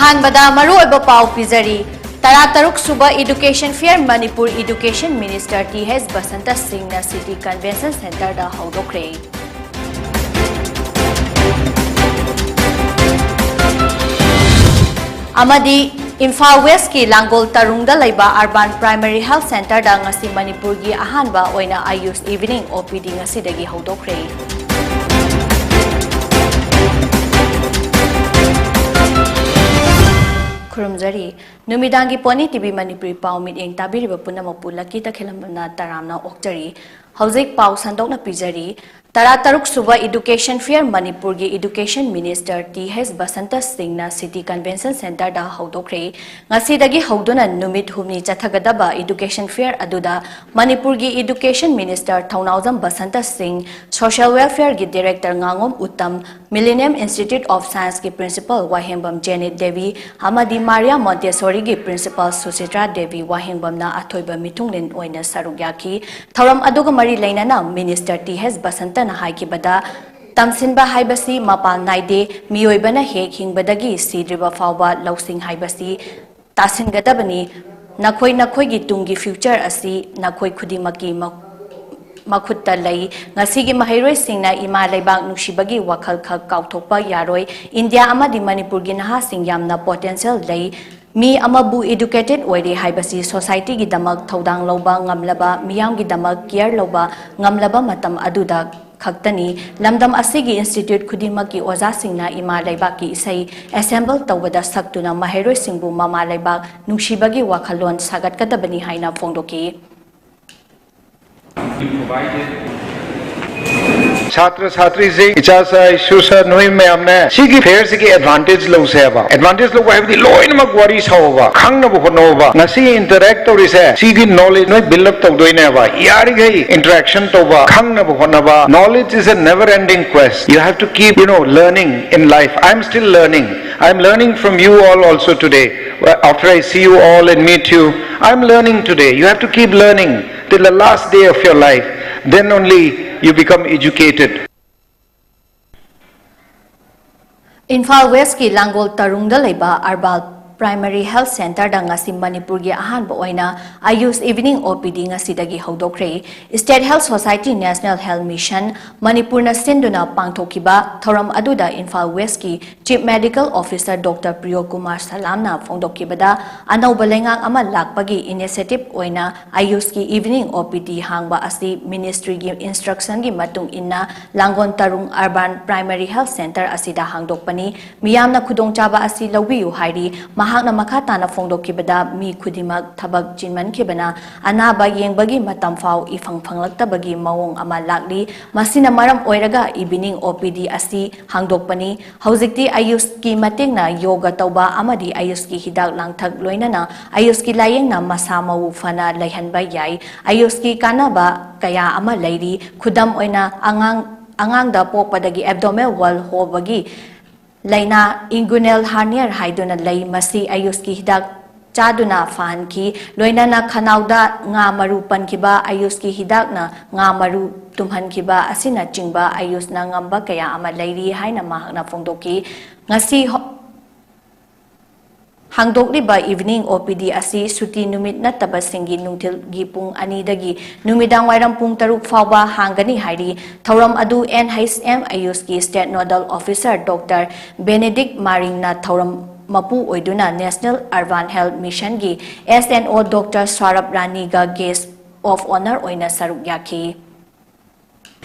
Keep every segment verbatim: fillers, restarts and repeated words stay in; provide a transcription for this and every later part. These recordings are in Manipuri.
ꯑꯍꯥꯟꯕꯗ ꯃꯔꯨꯑꯣꯏꯕ ꯄꯥꯎ ꯄꯤꯖꯔꯤ꯫ ꯇꯔꯥꯇꯔꯨꯛ ꯁꯨꯕ Education Fair Manipur Education Minister T H Basanta ꯁꯤꯡꯅ City Convention Centreꯗ ꯍꯧꯗꯣꯛꯈ꯭ꯔꯦ꯫ ꯑꯃꯗꯤ ꯏꯝꯐꯥꯜ ꯋꯦꯁꯀꯤ ꯂꯥꯡꯒꯣꯜ ꯇꯔꯨꯡꯗ ꯂꯩꯕ Urban Primary Health Centreꯗ ꯉꯁꯤ ꯃꯅꯤꯄꯨꯔꯒꯤ ꯑꯍꯥꯟꯕ ꯑꯣꯏꯅ ꯑꯌꯨꯁ Evening ꯑꯣ ꯄꯤ ꯗꯤ ꯉꯁꯤꯗꯒꯤ ꯍꯧꯗꯣꯛꯈ꯭ꯔꯦ꯫ ꯈꯨꯔꯨꯝꯖꯔꯤ꯫ ꯅꯨꯃꯤꯗꯥꯡꯒꯤ ꯄꯣꯅꯤ ꯇꯤ ꯚꯤ ꯃꯅꯤꯄꯨꯔꯤ ꯄꯥꯎ ꯃꯤꯠꯌꯦꯡ ꯇꯥꯕꯤꯔꯤꯕ ꯄꯨꯝꯅꯃꯛꯄꯨ ꯂꯛꯀꯤ ꯇꯈꯦꯜꯂꯝꯕꯅ ꯇꯔꯥꯝꯅ ꯑꯣꯛꯆꯔꯤ꯫ ꯍꯧꯖꯤꯛ ꯄꯥꯎ ꯁꯟꯗꯣꯛꯅ ꯄꯤꯖꯔꯤ꯫ ꯇꯔꯥꯇꯔꯨꯛ ꯁꯨꯕ Education Fair ꯃꯅꯤꯄꯨꯔꯒꯤ Education Minister T H Basanta ꯁꯤꯡꯅ City Convention Centreꯗ ꯍꯧꯗꯣꯛꯈ꯭ꯔꯦ꯫ ꯉꯁꯤꯗꯒꯤ ꯍꯧꯗꯨꯅ ꯅꯨꯃꯤꯠ ꯍꯨꯝꯅꯤ ꯆꯠꯊꯒꯗꯕ Education Fair ꯑꯗꯨꯗ ꯃꯅꯤꯄꯨꯔꯒꯤ Education Minister ꯊꯧꯅꯥꯎꯖꯝ ꯕꯁꯟꯇ ꯁꯤꯡ, Social Welfareꯒꯤ Director ꯉꯥꯉꯣꯝ Uttam, Millennium Institute of Scienceꯀꯤ Principal ꯋꯥꯍꯦꯡꯕꯝ ꯖꯦꯅꯤꯠ ꯗꯦꯕꯤ ꯑꯃꯗꯤ ꯃꯥꯔꯤꯌꯥ ꯃꯣꯟꯇꯦꯁꯣꯔꯤꯒꯤ Principal ꯁꯨꯁꯤꯇ꯭ꯔꯥ ꯗꯦꯕꯤ ꯋꯥꯍꯦꯡꯕꯝꯅ ꯑꯊꯣꯏꯕ ꯃꯤꯊꯨꯡꯂꯦꯟ ꯑꯣꯏꯅ ꯁꯔꯨꯛ ꯌꯥꯈꯤ꯫ ꯊꯧꯔꯝ ꯑꯗꯨꯒ ꯃꯔꯤ ꯂꯩꯅꯅ Minister ꯇꯤ ꯍꯩꯆ ꯕꯁꯟꯇꯅ ꯍꯥꯏꯈꯤꯕꯗ, ꯇꯝꯁꯤꯟꯕ ꯍꯥꯏꯕꯁꯤ ꯃꯄꯥꯜ ꯅꯥꯏꯗꯦ, ꯃꯤꯑꯣꯏꯕꯅ ꯍꯦꯛ ꯍꯤꯡꯕꯗꯒꯤ ꯁꯤꯗ꯭ꯔꯤꯕ ꯐꯥꯎꯕ ꯂꯧꯁꯤꯡ ꯍꯥꯏꯕꯁꯤ ꯇꯥꯁꯤꯟꯒꯗꯕꯅꯤ꯫ ꯅꯈꯣꯏ ꯅꯈꯣꯏꯒꯤ ꯇꯨꯡꯒꯤ future ꯑꯁꯤ ꯅꯈꯣꯏ ꯈꯨꯗꯤꯡꯃꯛꯀꯤ ꯃ-, ꯃꯈꯨꯠꯇ ꯂꯩ꯫ ꯉꯁꯤꯒꯤ ꯃꯍꯩꯔꯣꯏꯁꯤꯡꯅ ꯏꯃꯥ ꯂꯩꯕꯥꯛ ꯅꯨꯡꯁꯤꯕꯒꯤ ꯋꯥꯈꯜ ꯈꯛ ꯀꯥꯎꯊꯣꯛꯄ ꯌꯥꯔꯣꯏ꯫ ꯏꯟꯗꯤꯌꯥ ꯑꯃꯗꯤ ꯃꯅꯤꯄꯨꯔꯒꯤ ꯅꯍꯥꯁꯤꯡ ꯌꯥꯝꯅ potential ꯂꯩ꯫ ꯃꯤ ꯑꯃꯕꯨ educated ꯑꯣꯏꯔꯦ ꯍꯥꯏꯕꯁꯤ societyꯒꯤꯗꯃꯛ ꯊꯧꯗꯥꯡ ꯂꯧꯕ ꯉꯝꯂꯕ, ꯃꯤꯌꯥꯝꯒꯤꯗꯃꯛ care ꯂꯧꯕ ꯉꯝꯂꯕ ꯃꯇꯝ ꯑꯗꯨꯗ ꯈꯛꯇꯅꯤ꯫ ꯂꯝꯗꯝ ꯑꯁꯤꯒꯤ institute ꯈꯨꯗꯤꯡꯃꯛꯀꯤ ꯑꯣꯖꯥꯁꯤꯡꯅ ꯏꯃꯥ ꯂꯩꯕꯥꯛꯀꯤ ꯏꯁꯩ assemble ꯇꯧꯕꯗ ꯁꯛꯇꯨꯅ ꯃꯍꯩꯔꯣꯏꯁꯤꯡꯕꯨ ꯃꯃꯥ ꯂꯩꯕꯥꯛ ꯅꯨꯡꯁꯤꯕꯒꯤ ꯋꯥꯈꯜꯂꯣꯟ ꯁꯥꯒꯠꯀꯗꯕꯅꯤ ꯍꯥꯏꯅ ꯐꯣꯡꯗꯣꯛꯈꯤ꯫ ꯁꯥꯇ꯭ꯔ ꯁꯥꯇ꯭ꯔꯤꯁꯤꯡ, ꯏꯆꯥꯁꯥ, ꯏꯁꯨꯁꯥ, ꯅꯣꯏ ꯃꯌꯥꯝꯅ ꯁꯤꯒꯤ fairꯁꯤꯒꯤ advantage ꯂꯧꯁꯦ ꯍꯥꯏꯕ꯫ Advantage ꯂꯧꯕ ꯍꯥꯏꯕꯗꯤ ꯂꯣꯏꯅꯃꯛ ꯋꯥꯔꯤ ꯁꯥꯎꯕ, ꯈꯪꯅꯕ ꯍꯣꯠꯅꯧꯕ꯫ ꯉꯁꯤ interact ꯇꯧꯔꯤꯁꯦ, ꯁꯤꯒꯤ knowledge ꯅꯣꯏ build up ꯇꯧꯗꯣꯏꯅꯦꯕ꯫ ꯌꯥꯔꯤꯈꯩ interaction ꯇꯧꯕ, ꯈꯪꯅꯕ ꯍꯣꯠꯅꯕ꯫ Knowledge is a never ending quest. You have to keep, you know, learning in life. I'm still learning. I'm learning from you all also today. After I see you all and meet you, I'm learning today. You have to keep learning till the last day of your life. Then only you become educated. Imphal ꯋꯦꯁꯀꯤ ꯂꯥꯡꯒꯣꯜ ꯇꯔꯨꯡꯗ ꯂꯩꯕ ꯑꯔꯕꯥꯟ ꯄ꯭ꯔꯥꯏꯃꯔꯤ ꯍꯦꯜꯊ ꯁꯦꯟꯇꯔꯗ ꯉꯁꯤ ꯃꯅꯤꯄꯨꯔꯒꯤ ꯑꯍꯥꯟꯕ ꯑꯣꯏꯅ ꯑꯌꯨꯁ ꯏꯚꯤꯅꯤꯡ ꯑꯣ ꯄꯤ ꯗꯤ ꯉꯁꯤꯗꯒꯤ ꯍꯧꯗꯣꯛꯈ꯭ꯔꯦ꯫ State health society, national health mission, ꯃꯅꯤꯄꯨꯔꯅ ꯁꯤꯟꯗꯨꯅ ꯄꯥꯡꯊꯣꯛꯈꯤꯕ ꯊꯧꯔꯝ ꯑꯗꯨꯗ ꯏꯝꯐꯥꯜ ꯋꯦꯁꯀꯤ chief medical officer doctor Priyo Kumar ꯁꯂꯥꯝꯅ ꯐꯣꯡꯗꯣꯛꯈꯤꯕꯗ, ꯑꯅꯧꯕ ꯂꯩꯉꯥꯛ ꯑꯃ ꯂꯥꯛꯄꯒꯤ ꯏꯅꯤꯁꯤꯌꯦꯇꯤꯚ ꯑꯣꯏꯅ ꯑꯌꯨꯁꯀꯤ ꯏꯚꯤꯅꯤꯡ ꯑꯣ ꯄꯤ ꯗꯤ ꯍꯥꯡꯕ ꯑꯁꯤ ꯃꯤꯅꯤꯁꯇ꯭ꯔꯤꯒꯤ ꯏꯟꯁꯇ꯭ꯔꯛꯁꯟꯒꯤ ꯃꯇꯨꯡ ꯏꯟꯅ ꯂꯥꯡꯒꯣꯜ ꯇꯔꯨꯡ ꯑꯔꯕꯥꯟ ꯄ꯭ꯔꯥꯏꯃꯔꯤ ꯍꯦꯜꯊ ꯁꯦꯟꯇꯔ ꯑꯁꯤꯗ ꯍꯥꯡꯗꯣꯛꯄꯅꯤ꯫ ꯃꯤꯌꯥꯝꯅ ꯈꯨꯗꯣꯡꯆꯥꯕ ꯑꯁꯤ ꯂꯧꯕꯤꯌꯨ ꯍꯥꯏꯔꯤ꯫ ꯃꯍꯥꯛꯅ ꯃꯈꯥ ꯇꯥꯅ ꯐꯣꯡꯗꯣꯛꯈꯤꯕꯗ, ꯃꯤ ꯈꯨꯗꯤꯡꯃꯛ ꯊꯕꯛ ꯆꯤꯟꯃꯟꯈꯤꯕꯅ ꯑꯅꯥꯕ ꯌꯦꯡꯕꯒꯤ ꯃꯇꯝ ꯐꯥꯎ ꯏꯐꯪ ꯐꯪꯂꯛꯇꯕꯒꯤ ꯃꯑꯣꯡ ꯑꯃ ꯂꯥꯛꯂꯤ꯫ ꯃꯁꯤꯅ ꯃꯔꯝ ꯑꯣꯏꯔꯒ ꯏꯚꯤꯅꯤꯡ ꯑꯣ ꯄꯤ ꯗꯤ ꯑꯁꯤ ꯍꯥꯡꯗꯣꯛꯄꯅꯤ꯫ ꯍꯧꯖꯤꯛꯇꯤ ꯑꯌꯨꯁꯀꯤ ꯃꯇꯦꯡꯅ ꯌꯣꯒ ꯇꯧꯕ ꯑꯃꯗꯤ ꯑꯌꯨꯁꯀꯤ ꯍꯤꯗꯥꯛ ꯂꯥꯡꯊꯛ, ꯂꯣꯏꯅꯅ ꯑꯌꯨꯁꯀꯤ ꯂꯥꯌꯦꯡꯅ ꯃꯁꯥ ꯃꯎ ꯐꯅ ꯂꯩꯍꯟꯕ ꯌꯥꯏ꯫ ꯑꯌꯨꯁꯀꯤ ꯀꯥꯟꯅꯕ ꯀꯌꯥ ꯑꯃ ꯂꯩꯔꯤ꯫ ꯈꯨꯗꯝ ꯑꯣꯏꯅ, ꯑꯉꯥꯡ, ꯑꯉꯥꯡꯗ ꯄꯣꯛꯄꯗꯒꯤ ꯑꯦꯕꯗꯣꯃꯦꯜ ꯋꯥꯜ ꯍꯣꯕꯒꯤ ꯂꯥꯏꯅꯥ, ꯏꯟꯒꯨꯅꯦꯜ ꯍꯥꯔꯅꯤꯌꯔ ꯍꯥꯏꯗꯨꯅ ꯂꯩ, ꯃꯁꯤ ꯑꯌꯨꯁꯀꯤ ꯍꯤꯗꯥꯛ ꯆꯥꯗꯨꯅ ꯐꯍꯟꯈꯤ꯫ ꯂꯣꯏꯅꯅ ꯈꯅꯥꯎꯗ ꯉꯥ ꯃꯔꯨ ꯄꯟꯈꯤꯕ, ꯑꯌꯨꯁꯀꯤ ꯍꯤꯗꯥꯛꯅ ꯉꯥ ꯃꯔꯨ ꯇꯨꯝꯍꯟꯈꯤꯕ ꯑꯁꯤꯅꯆꯤꯡꯕ ꯑꯌꯨꯁꯅ ꯉꯝꯕ ꯀꯌꯥ ꯑꯃ ꯂꯩꯔꯤ ꯍꯥꯏꯅ ꯃꯍꯥꯛꯅ ꯐꯣꯡꯗꯣꯛꯈꯤ꯫ ꯉꯁꯤ ꯍꯣ-, ꯍꯥꯡꯗꯣꯛꯂꯤꯕ ꯏꯚꯤꯅꯤꯡ ꯑꯣ ꯄꯤ ꯗꯤ ꯑꯁꯤ ꯁꯨꯇꯤ ꯅꯨꯃꯤꯠ ꯅꯠꯇꯕꯁꯤꯡꯒꯤ ꯅꯨꯡꯊꯤꯜꯒꯤ ꯄꯨꯡ ꯑꯅꯤꯗꯒꯤ ꯅꯨꯃꯤꯗꯥꯡ ꯋꯥꯏꯔꯝ ꯄꯨꯡ ꯇꯔꯨꯛ ꯐꯥꯎꯕ ꯍꯥꯡꯒꯅꯤ ꯍꯥꯏꯔꯤ꯫ ꯊꯧꯔꯝ ꯑꯗꯨ ꯑꯦꯟ ꯑꯩꯆ ꯑꯦꯝ ꯑꯌꯨꯁꯀꯤ state nodal officer doctor Benedict ꯃꯥꯔꯤꯡꯅ ꯊꯧꯔꯝ ꯃꯄꯨ ꯑꯣꯏꯗꯨꯅ ꯅꯦꯁꯅꯦꯜ ꯑꯔꯕꯥꯟ ꯍꯦꯜꯊ ꯃꯤꯁꯟꯒꯤ S N O doctor Swarba ꯔꯥꯅꯤꯒ ꯒꯦꯁ ꯑꯣꯐ ꯑꯣꯅꯔ ꯑꯣꯏꯅ ꯁꯔꯨꯛ ꯌꯥꯈꯤ꯫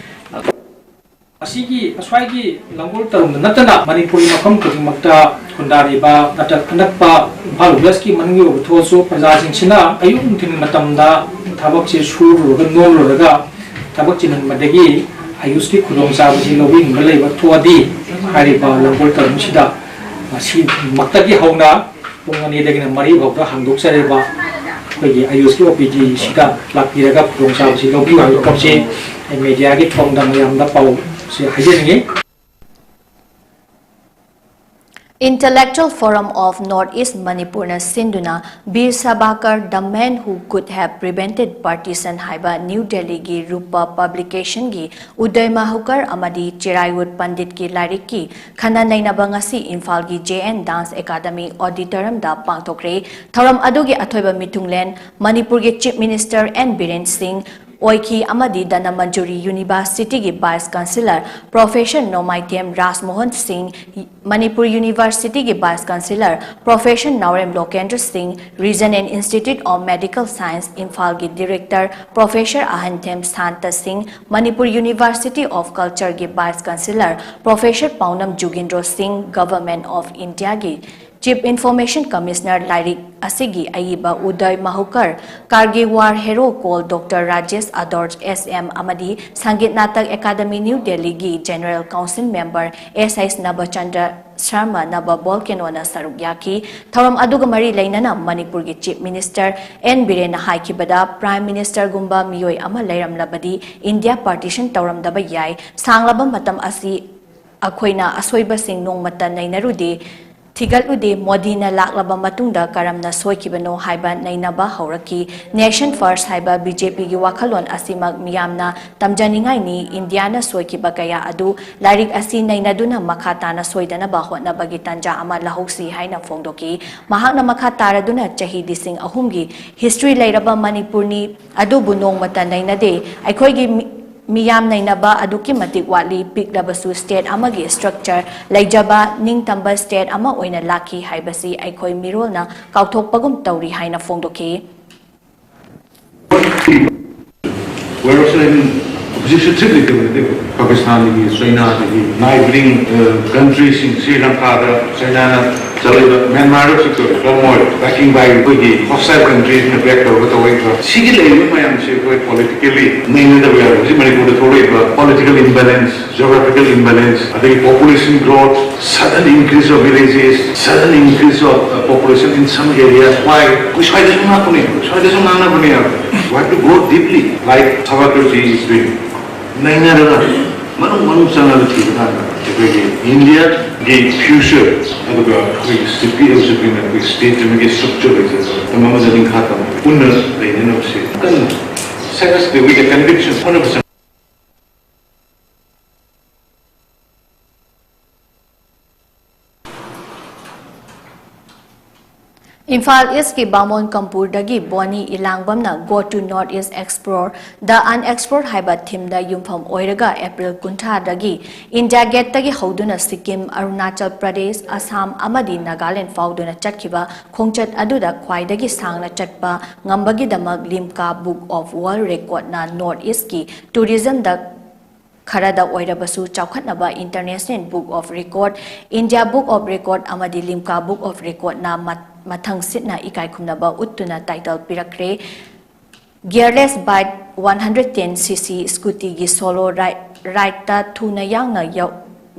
ꯑꯁꯤꯒꯤ ꯑꯁ꯭ꯋꯥꯏꯒꯤ ꯂꯥꯡꯒꯣꯜ ꯇꯔꯨꯡꯗ ꯅꯠꯇꯅ ꯃꯅꯤꯄꯨꯔꯒꯤ ꯃꯐꯝ ꯈꯨꯗꯤꯡꯃꯛꯇ ꯈꯨꯟꯗꯥꯔꯤꯕ ꯅꯠꯇ꯭ꯔꯒ ꯑꯅꯛꯄ ꯏꯝꯐꯥꯜ ꯋꯦꯁꯀꯤ ꯃꯅꯨꯡꯒꯤ ꯑꯣꯏꯕ ꯊꯣꯛꯑꯁꯨ, ꯄ꯭ꯔꯖꯥꯁꯤꯡꯁꯤꯅ ꯑꯌꯨꯛ ꯅꯨꯡꯊꯤꯜ ꯃꯇꯝꯗ ꯊꯕꯛꯁꯦ ꯁꯨꯔꯨꯔꯒ ꯅꯣꯝꯂꯨꯔꯒ ꯊꯕꯛ ꯆꯤꯟꯃꯟꯕꯗꯒꯤ ꯑꯌꯨꯁꯀꯤ ꯈꯨꯗꯣꯡꯆꯥꯕꯁꯤ ꯂꯧꯕꯤꯅꯤꯡꯕ ꯂꯩꯕ ꯊꯣꯛꯑꯗꯤ, ꯍꯥꯏꯔꯤꯕ ꯂꯥꯡꯒꯣꯜ ꯇꯔꯨꯡꯁꯤꯗ ꯉꯁꯤꯃꯛꯇꯒꯤ ꯍꯧꯅ ꯄꯨꯡ ꯑꯅꯤꯗꯒꯤꯅ ꯃꯔꯤ ꯐꯥꯎꯗ ꯍꯥꯡꯗꯣꯛꯆꯔꯤꯕ ꯑꯩꯈꯣꯏꯒꯤ ꯑꯌꯨꯁꯀꯤ ꯑꯣ ꯄꯤ ꯗꯤꯁꯤꯗ ꯂꯥꯛꯄꯤꯔꯒ ꯈꯨꯗꯣꯡꯆꯥꯕꯁꯤ ꯂꯧꯕꯤꯌꯨ ꯍꯥꯏꯕ ꯄꯣꯠꯁꯤ ꯑꯩ ꯃꯦꯗꯤꯌꯥꯒꯤ ꯊꯣꯡꯗ ꯃꯌꯥꯝꯗ ꯄꯥꯎꯁꯤ ꯍꯥꯏꯖꯅꯤꯡꯉꯤ꯫ Intellectual Forum of North East Manipurꯅ ꯁꯤꯟꯗꯨꯅ Veer Savarkar, The Man Who Could Have Prevented Partition ꯍꯥꯏꯕ ꯅ꯭ꯌꯨ ꯗꯦꯜꯂꯤꯒꯤ ꯔꯨꯄꯥ ꯄꯕ꯭ꯂꯤꯀꯦꯁꯟꯒꯤ ꯎꯗꯌ ꯃꯍꯨꯀꯔ ꯑꯃꯗꯤ ꯆꯤꯔꯥꯏꯋꯨꯠ ꯄꯟꯗꯤꯠꯀꯤ ꯂꯥꯏꯔꯤꯛꯀꯤ ꯈꯟꯅ ꯅꯩꯅꯕ ꯉꯁꯤ ꯏꯝꯐꯥꯜꯒꯤ ꯖꯦ ꯑꯦꯟ ꯗꯥꯟꯁ ꯑꯦꯀꯥꯗꯃꯤ ꯑꯣꯗꯤꯇꯣꯔꯤꯌꯝꯗ ꯄꯥꯡꯊꯣꯛꯈ꯭ꯔꯦ꯫ ꯊꯧꯔꯝ ꯑꯗꯨꯒꯤ ꯑꯊꯣꯏꯕ ꯃꯤꯊꯨꯡꯂꯦꯟ ꯃꯅꯤꯄꯨꯔꯒꯤ ꯆꯤꯐ ꯃꯤꯅꯤꯁꯇꯔ ꯑꯦꯟ ꯕꯤꯔꯦꯟ ꯁꯤꯡ ꯑꯣꯏꯈꯤ ꯑꯃꯗꯤ ꯙꯅꯃꯟꯖꯨꯔꯤ ꯌꯨꯅꯤꯚꯔꯁꯤꯇꯤꯒꯤ vice chancellor professor Nongmaithem Rajmohan Singh, Manipur ꯌꯨꯅꯤꯚꯔꯁꯤꯇꯤꯒꯤ vice chancellor professor Naorem Lokendra Singh, regional institute of medical science ꯏꯝꯐꯥꯜꯒꯤ director professor Ahanthem Santa Singh, Manipur university of ꯀꯜꯆꯔꯒꯤ vice chancellor professor Paonam Jugindro Singh, government of ꯏꯟꯗꯤꯌꯥꯒꯤ ꯆꯤꯐ ꯏꯟꯐꯣꯔꯃꯦꯁꯟ ꯀꯃꯤꯁꯅꯔ ꯂꯥꯏꯔꯤꯛ ꯑꯁꯤꯒꯤ ꯑꯏꯕ ꯎꯗꯌ ꯃꯍꯨꯀꯔ, ꯀꯥꯔꯒꯤ war hero colonel doctor Rajesh ꯑꯗꯣꯔꯖ ꯑꯦꯁ ꯑꯦꯝ ꯑꯃꯗꯤ ꯁꯪꯒꯤꯠ ꯅꯥꯇꯛ ꯑꯦꯀꯥꯗꯃꯤ ꯅ꯭ꯌꯨ ꯗꯦꯜꯂꯤꯒꯤ ꯖꯦꯅꯔꯦꯜ ꯀꯥꯎꯟꯁꯤꯜ ꯃꯦꯝꯕꯔ ꯑꯦꯁ ꯑꯩꯆ ꯅꯕꯆꯟꯗ꯭ꯔ ꯁꯔꯃ ꯅꯕ ꯕꯣꯜꯀꯦꯅꯣꯅ ꯁꯔꯨꯛ ꯌꯥꯈꯤ꯫ ꯊꯧꯔꯝ ꯑꯗꯨꯒ ꯃꯔꯤ ꯂꯩꯅꯅ ꯃꯅꯤꯄꯨꯔꯒꯤ ꯆꯤꯐ ꯃꯤꯅꯤꯁꯇꯔ ꯑꯦꯟ ꯕꯤꯔꯦꯟꯅ ꯍꯥꯏꯈꯤꯕꯗ, ꯄ꯭ꯔꯥꯏꯝ ꯃꯤꯅꯤꯁꯇꯔꯒꯨꯝꯕ ꯃꯤꯑꯣꯏ ꯑꯃ ꯂꯩꯔꯝꯂꯕꯗꯤ ꯏꯟꯗꯤꯌꯥ ꯄꯥꯔꯇꯤꯁꯟ ꯇꯧꯔꯝꯗꯕ ꯌꯥꯏ꯫ ꯁꯥꯡꯂꯕ ꯃꯇꯝ ꯑꯁꯤ ꯑꯩꯈꯣꯏꯅ ꯑꯁꯣꯏꯕꯁꯤꯡ ꯅꯣꯡꯃꯇ ꯅꯩꯅꯔꯨꯗꯦ, ꯊꯤꯒꯠꯂꯨꯗꯦ꯫ ꯃꯣꯗꯤꯅ ꯂꯥꯛꯂꯕ ꯃꯇꯨꯡꯗ ꯀꯔꯝꯅ ꯁꯣꯏꯈꯤꯕꯅꯣ ꯍꯥꯏꯕ ꯅꯩꯅꯕ ꯍꯧꯔꯛꯈꯤ꯫ ꯅꯦꯁꯟ ꯐꯔꯁ ꯍꯥꯏꯕ ꯕꯤ ꯖꯦ ꯄꯤꯒꯤ ꯋꯥꯈꯜꯂꯣꯟ ꯑꯁꯤꯃꯛ ꯃꯤꯌꯥꯝꯅ ꯇꯝꯖꯅꯤꯡꯉꯥꯏꯅꯤ꯫ ꯏꯟꯗꯤꯌꯥꯅ ꯁꯣꯏꯈꯤꯕ ꯀꯌꯥ ꯑꯗꯨ ꯂꯥꯏꯔꯤꯛ ꯑꯁꯤ ꯅꯩꯅꯗꯨꯅ ꯃꯈꯥ ꯇꯥꯅ ꯁꯣꯏꯗꯅꯕ ꯍꯣꯠꯅꯕꯒꯤ ꯇꯥꯟꯖꯥ ꯑꯃ ꯂꯧꯍꯧꯁꯤ ꯍꯥꯏꯅ ꯐꯣꯡꯗꯣꯛꯈꯤ꯫ ꯃꯍꯥꯛꯅ ꯃꯈꯥ ꯇꯥꯔꯗꯨꯅ ꯆꯍꯤ ꯂꯤꯁꯤꯡ ꯑꯍꯨꯝꯒꯤ ꯍꯤꯁꯇ꯭ꯔꯤ ꯂꯩꯔꯕ ꯃꯅꯤꯄꯨꯔꯅꯤ, ꯑꯗꯨꯕꯨ ꯅꯣꯡꯃꯇ ꯅꯩꯅꯗꯦ꯫ ꯑꯩꯈꯣꯏꯒꯤ ꯃꯤ-, ꯃꯤꯌꯥꯝ ꯅꯩꯅꯕ ꯑꯗꯨꯛꯀꯤ ꯃꯇꯤꯛ ꯋꯥꯠꯂꯤ꯫ ꯄꯤꯛꯂꯕꯁꯨ ꯁ꯭ꯇꯦꯠ ꯑꯃꯒꯤ ꯁ꯭ꯇ꯭ꯔꯛꯆꯔ ꯂꯩꯖꯕ ꯅꯤꯡꯇꯝꯕ ꯁ꯭ꯇꯦꯠ ꯑꯃ ꯑꯣꯏꯅ ꯂꯥꯛꯈꯤ ꯍꯥꯏꯕꯁꯤ ꯑꯩꯈꯣꯏ ꯃꯤꯔꯣꯜꯅ ꯀꯥꯎꯊꯣꯛꯄꯒꯨꯝ ꯇꯧꯔꯤ ꯍꯥꯏꯅ ꯐꯣꯡꯗꯣꯛꯈꯤ꯫ We're also in opposition ꯁꯤꯗꯤ ꯀꯩꯅꯣ ꯅꯠꯇꯦꯕ꯫ ꯄꯥꯀꯤꯁꯇꯥꯟꯗꯒꯤ, ꯆꯥꯏꯅꯥꯗꯒꯤ, neighboring, ꯑ, countryꯁꯤꯡ, ꯁ꯭ꯔꯤ ꯂꯪꯀꯥꯗ ꯆꯥꯏꯅꯥꯅ ꯆꯠꯂꯤꯕ, ꯃ꯭ꯌꯥꯟꯃꯥꯔꯗ ꯍꯧꯖꯤꯛ ꯇꯧꯔꯤꯕ turmoil, backing by ꯑꯩꯈꯣꯏꯒꯤ outside countryꯁꯤꯡꯅ back ꯇꯧꯔꯒ ꯇꯧꯔꯛꯏꯕ꯫ ꯁꯤꯒꯤ ꯂꯩꯔꯤꯕ ꯃꯌꯥꯝꯁꯦ ꯑꯩꯈꯣꯏ politically ꯅꯩꯅꯗꯕ ꯌꯥꯔꯣꯏ꯫ ꯍꯧꯖꯤꯛ ꯃꯅꯤꯄꯨꯔꯗ ꯊꯣꯛꯂꯛꯏꯕ political imbalance, geographical imbalance, ꯑꯗꯒꯤ population growth, sudden increase of villages, sudden increase of, uh, population in some areas. Why? ꯑꯩꯈꯣꯏ ꯁ꯭ꯋꯥꯏꯗꯁꯨ ꯉꯥꯛꯄꯅꯦ, ꯁ꯭ꯋꯥꯏꯗꯁꯨ ꯉꯥꯡꯅꯕꯅꯦ꯫ We have to go deeply, like Savarkarji is doing. ꯅꯩꯅꯔꯒ ꯃꯅꯨꯡ ꯃꯅꯨꯡ ꯆꯪꯉꯒ ꯊꯤꯕ ꯀꯥꯟꯗ ꯑꯩꯈꯣꯏꯒꯤ ꯏꯟꯗꯤꯌꯥꯒꯤ ꯐ꯭ꯌꯨꯆꯔ, ꯑꯗꯨꯒ ꯑꯩꯈꯣꯏꯒꯤ ꯁꯤ ꯄꯤ ꯑꯦꯝ ꯁꯤ ꯄꯤꯅ ꯑꯩꯈꯣꯏ ꯁ꯭ꯇꯦꯠ ꯑꯃꯒꯤ ꯁ꯭ꯇ꯭ꯔꯛꯆꯔ ꯂꯩꯖꯕ ꯃꯇꯝ ꯑꯃꯗ ꯅꯤꯡꯈꯥ ꯇꯝꯅ ꯄꯨꯟꯅ ꯂꯩꯅꯅꯕꯁꯦ ꯀꯟꯅ ꯁꯛꯁꯦꯁ ꯇꯧꯕꯒꯤ ꯀꯟꯚꯤꯛꯁꯟ ꯍꯣꯠꯅꯕ ꯆꯪ ꯏꯝꯐꯥꯜ ꯏꯁꯀꯤ ꯕꯥꯃꯣꯟ ꯀꯝꯄꯨꯔꯗꯒꯤ ꯕꯣꯅꯤ ꯏꯂꯥꯡꯕꯝꯅ Go to North East, Explore the Unexplored ꯍꯥꯏꯕ ꯊꯤꯝꯗ ꯌꯨꯝꯐꯝ ꯑꯣꯏꯔꯒ ꯑꯦꯄ꯭ꯔꯤꯜ ꯀꯨꯟꯊ꯭ꯔꯥꯗꯒꯤ ꯏꯟꯗꯤꯌꯥ ꯒꯦꯠꯇꯒꯤ ꯍꯧꯗꯨꯅ ꯁꯤꯛꯀꯤꯝ, ꯑꯔꯨꯅꯥꯆꯜ ꯄ꯭ꯔꯗꯦꯁ, ꯑꯁꯥꯝ ꯑꯃꯗꯤ ꯅꯥꯒꯥꯂꯦꯟ ꯐꯥꯎꯗꯨꯅ ꯆꯠꯈꯤꯕ ꯈꯣꯡꯆꯠ ꯑꯗꯨꯗ ꯈ꯭ꯋꯥꯏꯗꯒꯤ ꯁꯥꯡꯅ ꯆꯠꯄ ꯉꯝꯕꯒꯤꯗꯃꯛ ꯂꯤꯝꯀꯥ ꯕꯨꯛ ꯑꯣꯐ ꯋꯥꯔꯜ ꯔꯦꯀꯣꯔꯗꯅ ꯅꯣꯔꯠ ꯏꯁꯀꯤ ꯇꯨꯔꯤꯖꯝꯗ ꯈꯔꯗ ꯑꯣꯏꯔꯕꯁꯨ ꯆꯥꯎꯈꯠꯅꯕ International Book of Record, India Book of Record ꯑꯃꯗꯤ ꯂꯤꯝꯀꯥ ꯕꯨꯛ ꯑꯣꯐ ꯔꯦꯀꯣꯔꯗꯅ ꯃꯊꯪꯁꯤꯠꯅ ꯏꯀꯥꯏꯈꯨꯝꯅꯕ ꯎꯠꯇꯨꯅ ꯇꯥꯏꯇꯜ ꯄꯤꯔꯛꯈ꯭ꯔꯦ꯫ Gearless bike one hundred ten cc scootyꯒꯤ solo ride, rideꯇ ꯊꯨꯅ ꯌꯥꯡꯅ ꯌꯧ-,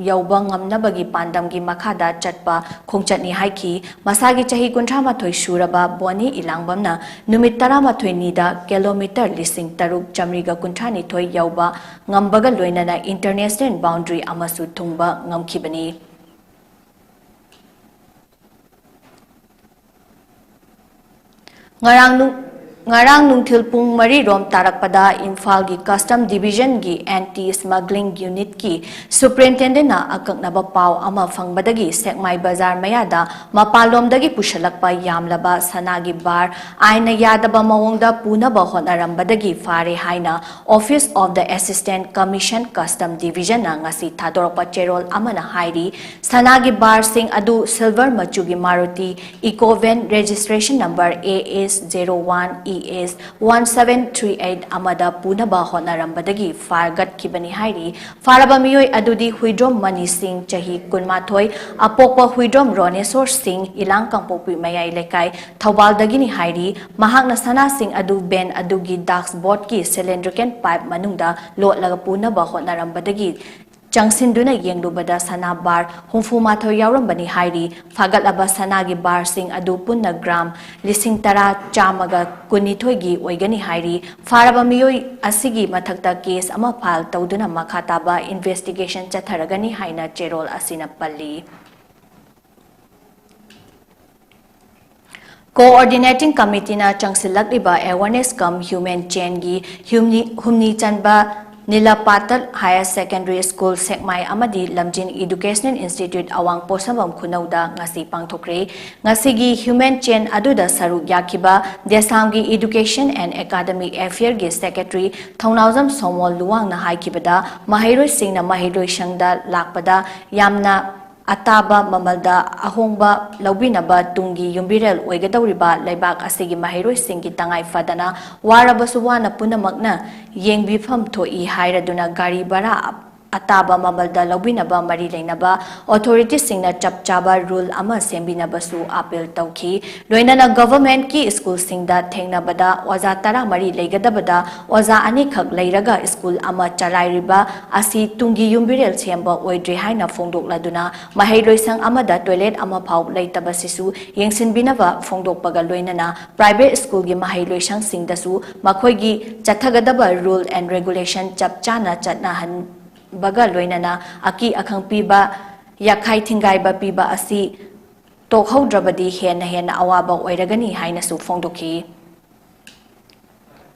ꯌꯧꯕ ꯉꯝꯅꯕꯒꯤ ꯄꯥꯟꯗꯝꯒꯤ ꯃꯈꯥꯗ ꯆꯠꯄ ꯈꯣꯡꯆꯠꯅꯤ ꯍꯥꯏꯈꯤ꯫ ꯃꯁꯥꯒꯤ ꯆꯍꯤ ꯀꯨꯟꯊ꯭ꯔꯥ ꯃꯥꯊꯣꯏ ꯁꯨꯔꯕ ꯕꯣꯅꯤ ꯏꯂꯥꯡꯕꯝꯅ ꯅꯨꯃꯤꯠ ꯇꯔꯥꯃꯥꯊꯣꯏꯅꯤꯗ ꯀꯤꯂꯣꯃꯤꯇꯔ ꯂꯤꯁꯤꯡ ꯇꯔꯨꯛ ꯆꯥꯃꯔꯤꯒ ꯀꯨꯟꯊ꯭ꯔꯥꯅꯤꯊꯣꯏ ꯌꯧꯕ ꯉꯝꯕꯒ ꯂꯣꯏꯅꯅ International Boundary ꯑꯃꯁꯨ ꯊꯨꯡꯕ ꯉꯝꯈꯤꯕꯅꯤ꯫ ꯉꯔꯥꯡ ꯅꯨ-, ꯉꯔꯥꯡ ꯅꯨꯡꯊꯤꯜ ꯄꯨꯡ ꯃꯔꯤ ꯔꯣꯝ ꯇꯥꯔꯛꯄꯗ ꯏꯝꯐꯥꯜꯒꯤ Custom Divisionꯒꯤ Anti Smuggling Unitꯀꯤ Superintendentꯅ ꯑꯀꯛꯅꯕ ꯄꯥꯎ ꯑꯃ ꯐꯪꯕꯗꯒꯤ ꯁꯦꯛꯃꯥꯏ ꯕꯖꯥꯔ ꯃꯌꯥꯗ ꯃꯄꯥꯟꯂꯣꯝꯗꯒꯤ ꯄꯨꯁꯜꯂꯛꯄ ꯌꯥꯝꯂꯕ ꯁꯅꯥꯒꯤ ꯕꯥꯔ ꯑꯥꯏꯟꯅ ꯌꯥꯗꯕ ꯃꯑꯣꯡꯗ ꯄꯨꯅꯕ ꯍꯣꯠꯅꯔꯝꯕꯗꯒꯤ ꯐꯥꯔꯦ ꯍꯥꯏꯅ Office of the Assistant Commissioner Custom Divisionꯅ ꯉꯁꯤ ꯊꯥꯗꯣꯔꯛꯄ ꯆꯦꯔꯣꯜ ꯑꯃꯅ ꯍꯥꯏꯔꯤ꯫ ꯁꯅꯥꯒꯤ ꯕꯥꯔꯁꯤꯡ ꯑꯗꯨ silver ꯃꯆꯨꯒꯤ Maruti Eeco van, registration number A S zero one E S one seven three eight ꯑꯃꯗ ꯄꯨꯅꯕ ꯍꯣꯠꯅꯔꯝꯕꯗꯒꯤ ꯐꯥꯒꯠꯈꯤꯕꯅꯤ ꯍꯥꯏꯔꯤ꯫ ꯐꯥꯔꯕ ꯃꯤꯑꯣꯏ ꯑꯗꯨꯗꯤ ꯍꯨꯏꯗ꯭ꯔꯣꯝ ꯃꯅꯤ ꯁꯤꯡ, ꯆꯍꯤ ꯀꯨꯟꯃꯥꯊꯣꯏ, ꯑꯄꯣꯛꯄ ꯍꯨꯏꯗ꯭ꯔꯣꯝ ꯔꯣꯅꯦꯁꯣꯔ ꯁꯤꯡ, ꯏꯂꯥꯡ ꯀꯥꯡꯄꯣꯛꯄꯤ ꯃꯌꯥꯏ ꯂꯩꯀꯥꯏ, ꯊꯧꯕꯥꯜꯗꯒꯤꯅꯤ ꯍꯥꯏꯔꯤ꯫ ꯃꯍꯥꯛꯅ ꯁꯅꯥꯁꯤꯡ ꯑꯗꯨ ꯚꯦꯟ ꯑꯗꯨꯒꯤ ꯗꯥꯁꯕꯣꯔꯗꯀꯤ cylindrical pipe ꯃꯅꯨꯡꯗ ꯂꯣꯠꯂꯒ ꯄꯨꯅꯕ ꯍꯣꯠꯅꯔꯝꯕꯗꯒꯤ ꯆꯪꯁꯤꯟꯗꯨꯅ ꯌꯦꯡꯂꯨꯕꯗ ꯁꯅꯥ ꯕꯥꯔ ꯍꯨꯝꯐꯨ ꯃꯥꯊꯣꯏ ꯌꯥꯎꯔꯝꯕꯅꯤ ꯍꯥꯏꯔꯤ꯫ ꯐꯥꯒꯠꯂꯕ ꯁꯅꯥꯒꯤ ꯕꯥꯔꯁꯤꯡ ꯑꯗꯨ ꯄꯨꯟꯅ ꯒ꯭ꯔꯥꯝ ꯂꯤꯁꯤꯡ ꯇꯔꯥ ꯆꯥꯝꯃꯒ ꯀꯨꯟꯅꯤꯊꯣꯏꯒꯤ ꯑꯣꯏꯒꯅꯤ ꯍꯥꯏꯔꯤ꯫ ꯐꯥꯔꯕ ꯃꯤꯑꯣꯏ ꯑꯁꯤꯒꯤ ꯃꯊꯛꯇ ꯀꯦꯁ ꯑꯃ ꯐꯥꯏꯜ ꯇꯧꯗꯨꯅ ꯃꯈꯥ ꯇꯥꯕ ꯏꯟꯚꯦꯁꯇꯤꯒꯦꯁꯟ ꯆꯠꯊꯔꯒꯅꯤ ꯍꯥꯏꯅ ꯆꯦꯔꯣꯜ ꯑꯁꯤꯅ ꯄꯜꯂꯤ꯫ ꯀꯣꯑꯣꯔꯗꯤꯅꯦꯇꯤꯡ ꯀꯃꯤꯇꯤꯅ ꯆꯪꯁꯤꯜꯂꯛꯂꯤꯕ ꯑꯦꯋꯥꯔꯅꯦꯁ ꯀꯝ ꯍ꯭ꯌꯨꯃꯦꯟ ꯆꯦꯟꯒꯤ ꯍꯨꯝꯅꯤ, ꯍꯨꯝꯅꯤ ꯆꯟꯕ ꯅꯤꯂꯄꯥꯇꯠ ꯍꯥꯌꯔ ꯁꯦꯀꯦꯟꯗꯔꯤ ꯁ꯭ꯀꯨꯜ ꯁꯦꯛꯃꯥꯏ ꯑꯃꯗꯤ ꯂꯝꯖꯤꯡ ꯏꯗꯨꯀꯦꯁꯅꯦꯜ ꯏꯟꯁꯇꯤꯇ꯭ꯌꯨꯠ ꯑꯋꯥꯡ ꯄꯣꯠꯁꯪꯕꯝ ꯈꯨꯅꯧꯗ ꯉꯁꯤ ꯄꯥꯡꯊꯣꯛꯈ꯭ꯔꯦ꯫ ꯉꯁꯤꯒꯤ ꯍ꯭ꯌꯨꯃꯦꯟ ꯆꯦꯟ ꯑꯗꯨꯗ ꯁꯔꯨꯛ ꯌꯥꯈꯤꯕ ꯗꯦꯁꯥꯝꯒꯤ ꯏꯗꯨꯀꯦꯁꯟ ꯑꯦꯟ ꯑꯦꯀꯥꯗꯃꯤꯛ ꯑꯦꯐꯤꯌꯔꯒꯤ ꯁꯦꯀ꯭ꯔꯦꯇꯔꯤ ꯊꯧꯅꯥꯎꯖꯝ ꯁꯣꯃꯣꯜ ꯂꯨꯋꯥꯡꯅ ꯍꯥꯏꯈꯤꯕꯗ, ꯃꯍꯩꯔꯣꯏꯁꯤꯡꯅ ꯃꯍꯩꯂꯣꯏꯁꯪꯗ ꯂꯥꯛꯄꯗ ꯌꯥꯝꯅ ꯑꯇꯥꯕ ꯃꯃꯜꯗ ꯑꯍꯣꯡꯕ ꯂꯧꯕꯤꯅꯕ ꯇꯨꯡꯒꯤ ꯌꯨꯝꯕꯤꯔꯦꯜ ꯑꯣꯏꯒꯗꯧꯔꯤꯕ ꯂꯩꯕꯥꯛ ꯑꯁꯤꯒꯤ ꯃꯍꯩꯔꯣꯏꯁꯤꯡꯒꯤ ꯇꯉꯥꯏ ꯐꯗꯅ ꯋꯥꯔꯕꯁꯨ ꯋꯥꯅ ꯄꯨꯝꯅꯃꯛꯅ ꯌꯦꯡꯕꯤꯐꯝ ꯊꯣꯛꯏ ꯍꯥꯏꯔꯗꯨꯅ ꯒꯥꯔꯤ ꯚꯔꯥ ꯑꯇꯥꯕ ꯃꯃꯜꯗ ꯂꯧꯕꯤꯅꯕ ꯃꯔꯤ ꯂꯩꯅꯕ ꯑꯣꯊꯣꯔꯤꯇꯤꯁꯤꯡꯅ ꯆꯞ ꯆꯥꯕ ꯔꯨꯜ ꯑꯃ ꯁꯦꯝꯕꯤꯅꯕꯁꯨ ꯑꯥꯄꯤꯜ ꯇꯧꯈꯤ꯫ ꯂꯣꯏꯅꯅ ꯒꯚꯔꯟꯃꯦꯟꯠꯀꯤ ꯁ꯭ꯀꯨꯜꯁꯤꯡꯗ ꯊꯦꯡꯅꯕꯗ ꯑꯣꯖꯥ ꯇꯔꯥꯃꯔꯤ ꯂꯩꯒꯗꯕꯗ ꯑꯣꯖꯥ ꯑꯅꯤꯈꯛ ꯂꯩꯔꯒ ꯁ꯭ꯀꯨꯜ ꯑꯃ ꯆꯂꯥꯏꯔꯤꯕ ꯑꯁꯤ ꯇꯨꯡꯒꯤ ꯌꯨꯝꯕꯤꯔꯦꯜ ꯁꯦꯝꯕ ꯑꯣꯏꯗ꯭ꯔꯦ ꯍꯥꯏꯅ ꯐꯣꯡꯗꯣꯛꯂꯗꯨꯅ, ꯃꯍꯩꯂꯣꯏꯁꯪ ꯑꯃꯗ ꯇꯣꯏꯂꯦꯠ ꯑꯃꯐꯥꯎ ꯂꯩꯇꯕꯁꯤꯁꯨ ꯌꯦꯡꯁꯤꯟꯕꯤꯅꯕ ꯐꯣꯡꯗꯣꯛꯄꯒ ꯂꯣꯏꯅꯅ, ꯄ꯭ꯔꯥꯏꯚꯦꯠ ꯁ꯭ꯀꯨꯜꯒꯤ ꯃꯍꯩꯂꯣꯏꯁꯪꯁꯤꯡꯗꯁꯨ ꯃꯈꯣꯏꯒꯤ ꯆꯠꯊꯒꯗꯕ ꯔꯨꯜ ꯑꯦꯟ ꯔꯦꯒꯨꯂꯦꯁꯟ ꯆꯞ ꯆꯥꯅ ꯆꯠꯅꯍꯟꯕꯒ ꯂꯣꯏꯅꯅ ꯑꯀꯤ ꯑꯈꯪ ꯄꯤꯕ, ꯌꯥꯈꯥꯏ ꯊꯤꯡꯒꯥꯏꯕ ꯄꯤꯕ ꯑꯁꯤ ꯇꯣꯛꯍꯧꯗ꯭ꯔꯕꯗꯤ ꯍꯦꯟꯅ ꯍꯦꯟꯅ ꯑꯋꯥꯕ ꯑꯣꯏꯔꯒꯅꯤ ꯍꯥꯏꯅꯁꯨ ꯐꯣꯡꯗꯣꯛꯈꯤ꯫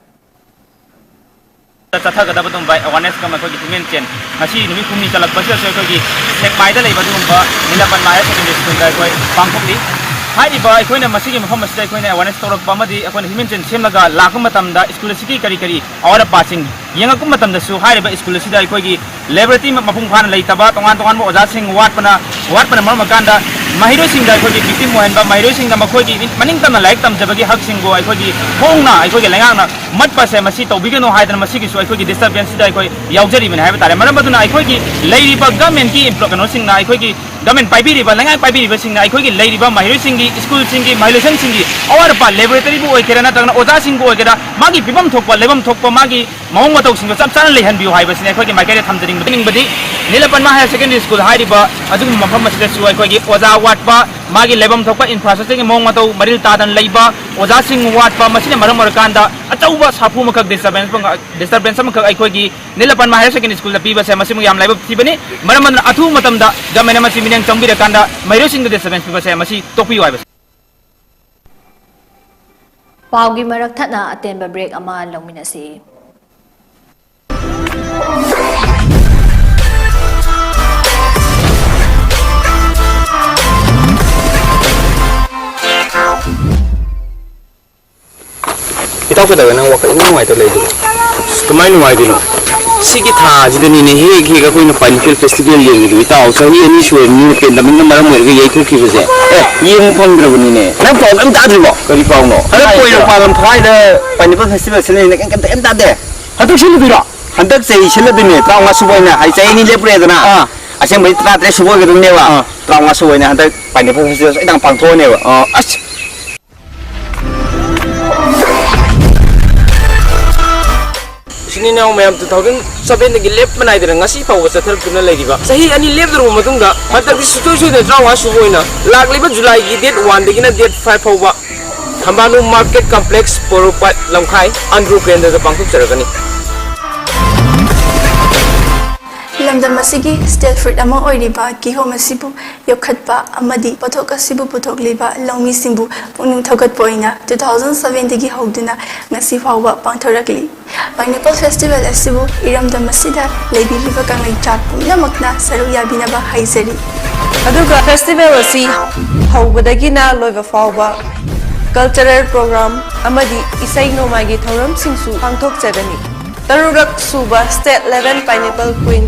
ꯆꯠꯊꯒꯗꯕ ꯑꯗꯨꯒꯨꯝꯕ ꯑꯦꯋꯥꯔꯅꯦꯁ ꯀꯝ ꯑꯩꯈꯣꯏꯒꯤ ꯍ꯭ꯌꯨꯃꯦꯟ ꯆꯦꯟ ꯉꯁꯤ ꯅꯨꯃꯤꯠ ꯍꯨꯝꯅꯤ ꯆꯠꯂꯛꯄꯁꯤꯗꯁꯨ ꯑꯩꯈꯣꯏꯒꯤ ꯁꯦꯛꯃꯥꯏꯗ ꯂꯩꯕ ꯑꯗꯨꯒꯨꯝꯕ ꯅꯤꯂꯄꯟ ꯍꯥꯌꯔ ꯁꯦꯀꯦꯟꯗꯔꯤ ꯁ꯭ꯀꯨꯜꯗ ꯑꯩꯈꯣꯏ ꯄꯥꯡꯊꯣꯛꯂꯤ꯫ ꯍꯥꯏꯔꯤꯕ ꯑꯩꯈꯣꯏꯅ ꯃꯁꯤꯒꯤ ꯃꯐꯝ ꯑꯁꯤꯗ ꯑꯩꯈꯣꯏꯅ ꯑꯦꯋꯥꯔꯅꯦꯁ ꯇꯧꯔꯛꯄ ꯑꯃꯗꯤ ꯑꯩꯈꯣꯏꯅ ꯍ꯭ꯌꯨꯃꯦꯟ ꯆꯦꯟ ꯁꯦꯝꯂꯒ ꯂꯥꯛꯄ ꯃꯇꯝꯗ ꯁ꯭ꯀꯨꯜ ꯑꯁꯤꯒꯤ ꯀꯔꯤ ꯀꯔꯤ ꯑꯋꯥꯠ ꯑꯄꯥꯁꯤꯡ ꯌꯦꯡꯉꯛꯄ ꯃꯇꯝꯗꯁꯨ ꯍꯥꯏꯔꯤꯕ ꯁ꯭ꯀꯨꯜ ꯑꯁꯤꯗ ꯑꯩꯈꯣꯏꯒꯤ ꯂꯦꯕꯣꯔꯦꯇꯔꯤ ꯃꯄꯨꯡ ꯐꯥꯅ ꯂꯩꯇꯕ, ꯇꯣꯉꯥꯟ ꯇꯣꯉꯥꯟꯕ ꯑꯣꯖꯥꯁꯤꯡ ꯋꯥꯠꯄꯅ, ꯋꯥꯠꯄꯅ ꯃꯔꯝ ꯑꯣꯏꯔꯀꯥꯟꯗ ꯃꯍꯩꯔꯣꯏꯁꯤꯡꯗ ꯑꯩꯈꯣꯏꯒꯤ ꯚꯤꯛꯇꯤꯝ ꯑꯣꯏꯍꯟꯕ, ꯃꯍꯩꯔꯣꯏꯁꯤꯡꯗ ꯃꯈꯣꯏꯒꯤ ꯃꯅꯤꯡ ꯇꯝꯅ ꯂꯥꯏꯔꯤꯛ ꯇꯝꯖꯕꯒꯤ ꯍꯛꯁꯤꯡꯕꯨ ꯑꯩꯈꯣꯏꯒꯤ ꯍꯣꯡꯅ ꯑꯩꯈꯣꯏꯒꯤ ꯂꯩꯉꯥꯛꯅ ꯃꯠꯄꯁꯦ ꯃꯁꯤ ꯇꯧꯕꯤꯒꯅꯨ ꯍꯥꯏꯗꯅ ꯃꯁꯤꯒꯤꯁꯨ ꯑꯩꯈꯣꯏꯒꯤ ꯗꯤꯁꯇꯔꯕꯦꯟꯁꯁꯤꯗ ꯑꯩꯈꯣꯏ ꯌꯥꯎꯖꯔꯤꯕꯅꯤ ꯍꯥꯏꯕ ꯇꯥꯔꯦ꯫ ꯃꯔꯝ ꯑꯗꯨꯅ ꯑꯩꯈꯣꯏꯒꯤ ꯂꯩꯔꯤꯕ ꯒꯚꯔꯟꯃꯦꯟꯠꯀꯤ ꯏꯝꯄ꯭ꯂꯣ-, ꯀꯩꯅꯣꯁꯤꯡꯅ ꯑꯩꯈꯣꯏꯒꯤ ꯒꯃꯦꯟ ꯄꯥꯏꯕꯤꯔꯤꯕ, ꯂꯩꯉꯥꯛ ꯄꯥꯏꯕꯤꯔꯤꯕꯁꯤꯡꯅ ꯑꯩꯈꯣꯏꯒꯤ ꯂꯩꯔꯤꯕ ꯃꯍꯩꯔꯣꯏꯁꯤꯡꯒꯤ, ꯁ꯭ꯀꯨꯜꯁꯤꯡꯒꯤ, ꯃꯍꯩꯂꯣꯏꯁꯪꯁꯤꯡꯒꯤ ꯑꯋꯥꯠ ꯑꯄꯥ, ꯂꯦꯕꯣꯔꯦꯇꯔꯤꯕꯨ ꯑꯣꯏꯒꯦꯔꯥ ꯅꯠꯇ꯭ꯔꯒꯅ ꯑꯣꯖꯥꯁꯤꯡꯕꯨ ꯑꯣꯏꯒꯦꯔꯥ, ꯃꯥꯒꯤ ꯄꯤꯐꯝ ꯊꯣꯛꯄ, ꯂꯩꯐꯝ ꯊꯣꯛꯄ ꯃꯥꯒꯤ ꯃꯑꯣꯡ ꯃꯇꯧꯁꯤꯡꯗꯣ ꯆꯞ ꯆꯥꯅ ꯂꯩꯍꯟꯕꯤꯌꯨ ꯍꯥꯏꯕꯁꯤꯅꯤ ꯑꯩꯈꯣꯏꯒꯤ ꯃꯥꯏꯀꯩꯗ ꯊꯝꯖꯅꯤꯡꯕ꯫ ꯅꯤꯡꯕꯗꯤ ꯅꯤꯂꯄꯟꯃ ꯍꯥꯌꯔ ꯁꯦꯀꯦꯟꯗꯔꯤ ꯁ꯭ꯀꯨꯜ ꯍꯥꯏꯔꯤꯕ ꯑꯗꯨꯒꯨꯝꯕ ꯃꯐꯝ ꯑꯁꯤꯗꯁꯨ ꯑꯩꯈꯣꯏꯒꯤ ꯑꯣꯖꯥ ꯋꯥꯠꯄ, ꯃꯥꯒꯤ ꯂꯩꯐꯝ ꯊꯣꯛꯄ ꯏꯟꯐ꯭ꯔꯥꯁ꯭ꯇ꯭ꯔꯛꯆꯔꯒꯤ ꯃꯑꯣꯡ ꯃꯇꯧ ꯃꯔꯤꯜ ꯇꯥꯗꯅ ꯂꯩꯕ, ꯑꯣꯖꯥꯁꯤꯡ ꯋꯥꯠꯄ, ꯃꯁꯤꯅ ꯃꯔꯝ ꯑꯣꯏꯔꯀꯥꯟꯗ ꯑꯆꯧꯕ ꯁꯥꯐꯨ ꯑꯃꯈꯛ, ꯗꯤꯁꯇꯔꯕꯦꯟꯁ ꯑꯃꯈꯛ, ꯗꯤꯁꯇꯔꯕꯦꯟꯁ ꯑꯃꯈꯛ ꯑꯩꯈꯣꯏꯒꯤ ꯅꯤꯂꯄꯟꯃ ꯍꯥꯌꯔ ꯁꯦꯀꯦꯟꯗꯔꯤ ꯁ꯭ꯀꯨꯜꯗ ꯄꯤꯕꯁꯦ ꯃꯁꯤꯃꯨꯛ ꯌꯥꯝ ꯂꯥꯏꯕꯛ ꯊꯤꯕꯅꯤ꯫ ꯃꯔꯝ ꯑꯗꯨꯅ ꯑꯊꯨꯕ ꯃꯇꯝꯗ ꯒꯃꯦꯟꯅ ꯃꯁꯤ ꯃꯤꯠꯌꯦꯡ ꯆꯪꯕꯤꯔꯀꯥꯟꯗ ꯃꯍꯩꯔꯣꯏꯁꯤꯡꯗ ꯗꯤꯁꯇꯔꯕꯦꯟꯁ ꯄꯤꯕꯁꯦ ꯃꯁꯤ ꯇꯣꯛꯄꯤꯌꯨ ꯍꯥꯏꯕꯁꯦ꯫ ꯄꯥꯎꯒꯤ ꯃꯔꯛ ꯊꯠꯅ ꯑꯇꯦꯟꯕ ꯕ꯭ꯔꯦꯛ ꯑꯃ ꯂꯧꯃꯤꯟꯅꯁꯤ꯫ ꯏꯇꯥꯎ, ꯀꯩꯗꯧꯔꯦ? ꯅꯪ ꯋꯥꯈꯜ ꯏꯅꯨꯡ ꯅꯨꯡꯉꯥꯏꯇ ꯂꯩꯗꯨꯕꯣ? ꯑꯁ, ꯀꯃꯥꯏ ꯅꯨꯡꯉꯥꯏꯗꯣꯏꯅꯣ? ꯁꯤꯒꯤ ꯊꯥꯁꯤꯗꯅꯤꯅꯦ ꯍꯦꯛ ꯍꯦꯛ ꯑꯩꯈꯣꯏꯅ pineapple festival ꯌꯦꯡꯉꯤꯗꯣ, ꯏꯇꯥꯎ꯫ ꯆꯍꯤ ꯑꯅꯤ ꯁꯨꯔꯕꯅꯤꯅ pandemic ꯅ ꯃꯔꯝ ꯑꯣꯏꯔꯒ ꯌꯩꯊꯣꯛꯈꯤꯕꯁꯦ꯫ ꯑꯦ, ꯌꯦꯡꯕ ꯐꯪꯗ꯭ꯔꯕꯅꯤꯅꯦ꯫ ꯅꯪ ꯄꯥꯎ ꯑꯝ ꯇꯥꯗ꯭ꯔꯤꯕꯣ? ꯀꯔꯤ ꯄꯥꯎꯅꯣ? ꯍꯟꯗꯛ ꯀꯣꯏꯔ ꯄꯥꯂꯝ ꯐꯥꯏꯗ pineapple festival ꯁꯤꯟꯅꯤꯅ ꯀꯩꯝ, ꯀꯩꯝꯇ, ꯀꯩꯝ ꯇꯥꯗꯦ꯫ ꯍꯟꯗꯛ ꯁꯤꯜꯂꯨꯗꯣꯏꯔꯣ? ꯍꯟꯗꯛ ꯆꯍꯤ ꯁꯤꯜꯂꯗꯣꯏꯅꯦ, ꯇꯔꯥꯃꯉꯥ ꯁꯨꯕ ꯑꯣꯏꯅ꯫ ꯍꯥꯏ, ꯆꯍꯤ ꯑꯅꯤ ꯂꯦꯞꯄꯨꯔꯦꯗꯅ꯫ ꯑꯥ꯫ ꯑꯁꯦꯡꯕꯩ ꯇꯔꯥꯇꯔꯦꯠ ꯁꯨꯕ ꯑꯣꯏꯒꯗꯕꯅꯦꯕ꯫ ꯑꯥ꯫ ꯇꯔꯥꯃꯉꯥ ꯁꯨꯕ ꯑꯣꯏꯅ ꯍꯟꯗꯛ pineapple festival ꯁꯣꯏꯗꯅ ꯄꯥꯡꯊꯣꯛꯑꯅꯦꯕ꯫ ꯑꯥ, ꯑꯁ꯫ ꯏꯆꯤꯟ ꯏꯅꯥꯎ ꯃꯌꯥꯝ, two thousand seven ꯗꯒꯤ ꯂꯦꯞꯄ ꯅꯥꯏꯗꯅ ꯉꯁꯤ ꯐꯥꯎꯕ ꯆꯠꯊꯔꯛꯇꯨꯅ ꯂꯩꯔꯤꯕ, ꯆꯍꯤ ꯑꯅꯤ ꯂꯦꯞꯂꯨꯔꯕ ꯃꯇꯨꯡꯗ ꯍꯟꯗꯛꯇꯤ ꯁꯨꯡꯁꯣꯏ ꯁꯣꯏꯗꯅ ꯇꯔꯥꯃꯉꯥ ꯁꯨꯕ ꯑꯣꯏꯅ ꯂꯥꯛꯂꯤꯕ July ꯒꯤ date one ꯗꯒꯤꯅ date five ꯐꯥꯎꯕ ꯊꯝꯕꯥꯂꯨ Market Complex, ꯄꯣꯔꯣꯝꯄꯥꯠ, ꯂꯝꯈꯥꯏ, ꯑꯟꯗ꯭ꯔꯣ ꯀꯦꯟꯗ꯭ꯔꯗ ꯄꯥꯡꯊꯣꯛꯆꯔꯒꯅꯤ꯫ ꯂꯝꯗꯝ ꯑꯁꯤꯒꯤ staple fruit ꯑꯃ ꯑꯣꯏꯔꯤꯕ ꯀꯤꯍꯣꯝ ꯑꯁꯤꯕꯨ ꯌꯣꯛꯈꯠꯄ ꯑꯃꯗꯤ ꯄꯣꯠꯊꯣꯛ ꯑꯁꯤꯕꯨ ꯄꯨꯊꯣꯛꯂꯤꯕ ꯂꯧꯃꯤꯁꯤꯡꯕꯨ ꯄꯨꯛꯅꯤꯡ ꯊꯧꯒꯠꯄ ꯑꯣꯏꯅ two thousand seven ꯗꯒꯤ ꯍꯧꯗꯨꯅ ꯉꯁꯤ ꯐꯥꯎꯕ ꯄꯥꯡꯊꯣꯔꯛꯂꯤ꯫ Pineapple Festival ꯑꯁꯤꯕꯨ ꯏꯔꯝꯗꯝ ꯑꯁꯤꯗ ꯂꯩꯕꯤꯔꯤꯕ ꯀꯪꯂꯩꯆꯥ ꯄꯨꯝꯅꯃꯛꯅ ꯁꯔꯨꯛ ꯌꯥꯕꯤꯅꯕ ꯍꯥꯏꯖꯔꯤ꯫ ꯑꯗꯨꯒ festival ꯑꯁꯤ ꯍꯧꯕꯗꯒꯤꯅ ꯂꯣꯏꯕ ꯐꯥꯎꯕ cultural program ꯑꯃꯗꯤ ꯏꯁꯩ ꯅꯣꯡꯃꯥꯏꯒꯤ ꯊꯧꯔꯝꯁꯤꯡꯁꯨ ꯄꯥꯡꯊꯣꯛꯆꯒꯅꯤ꯫ ꯇꯔꯨꯛꯔꯛ ꯁꯨꯕ State Level Pineapple Queen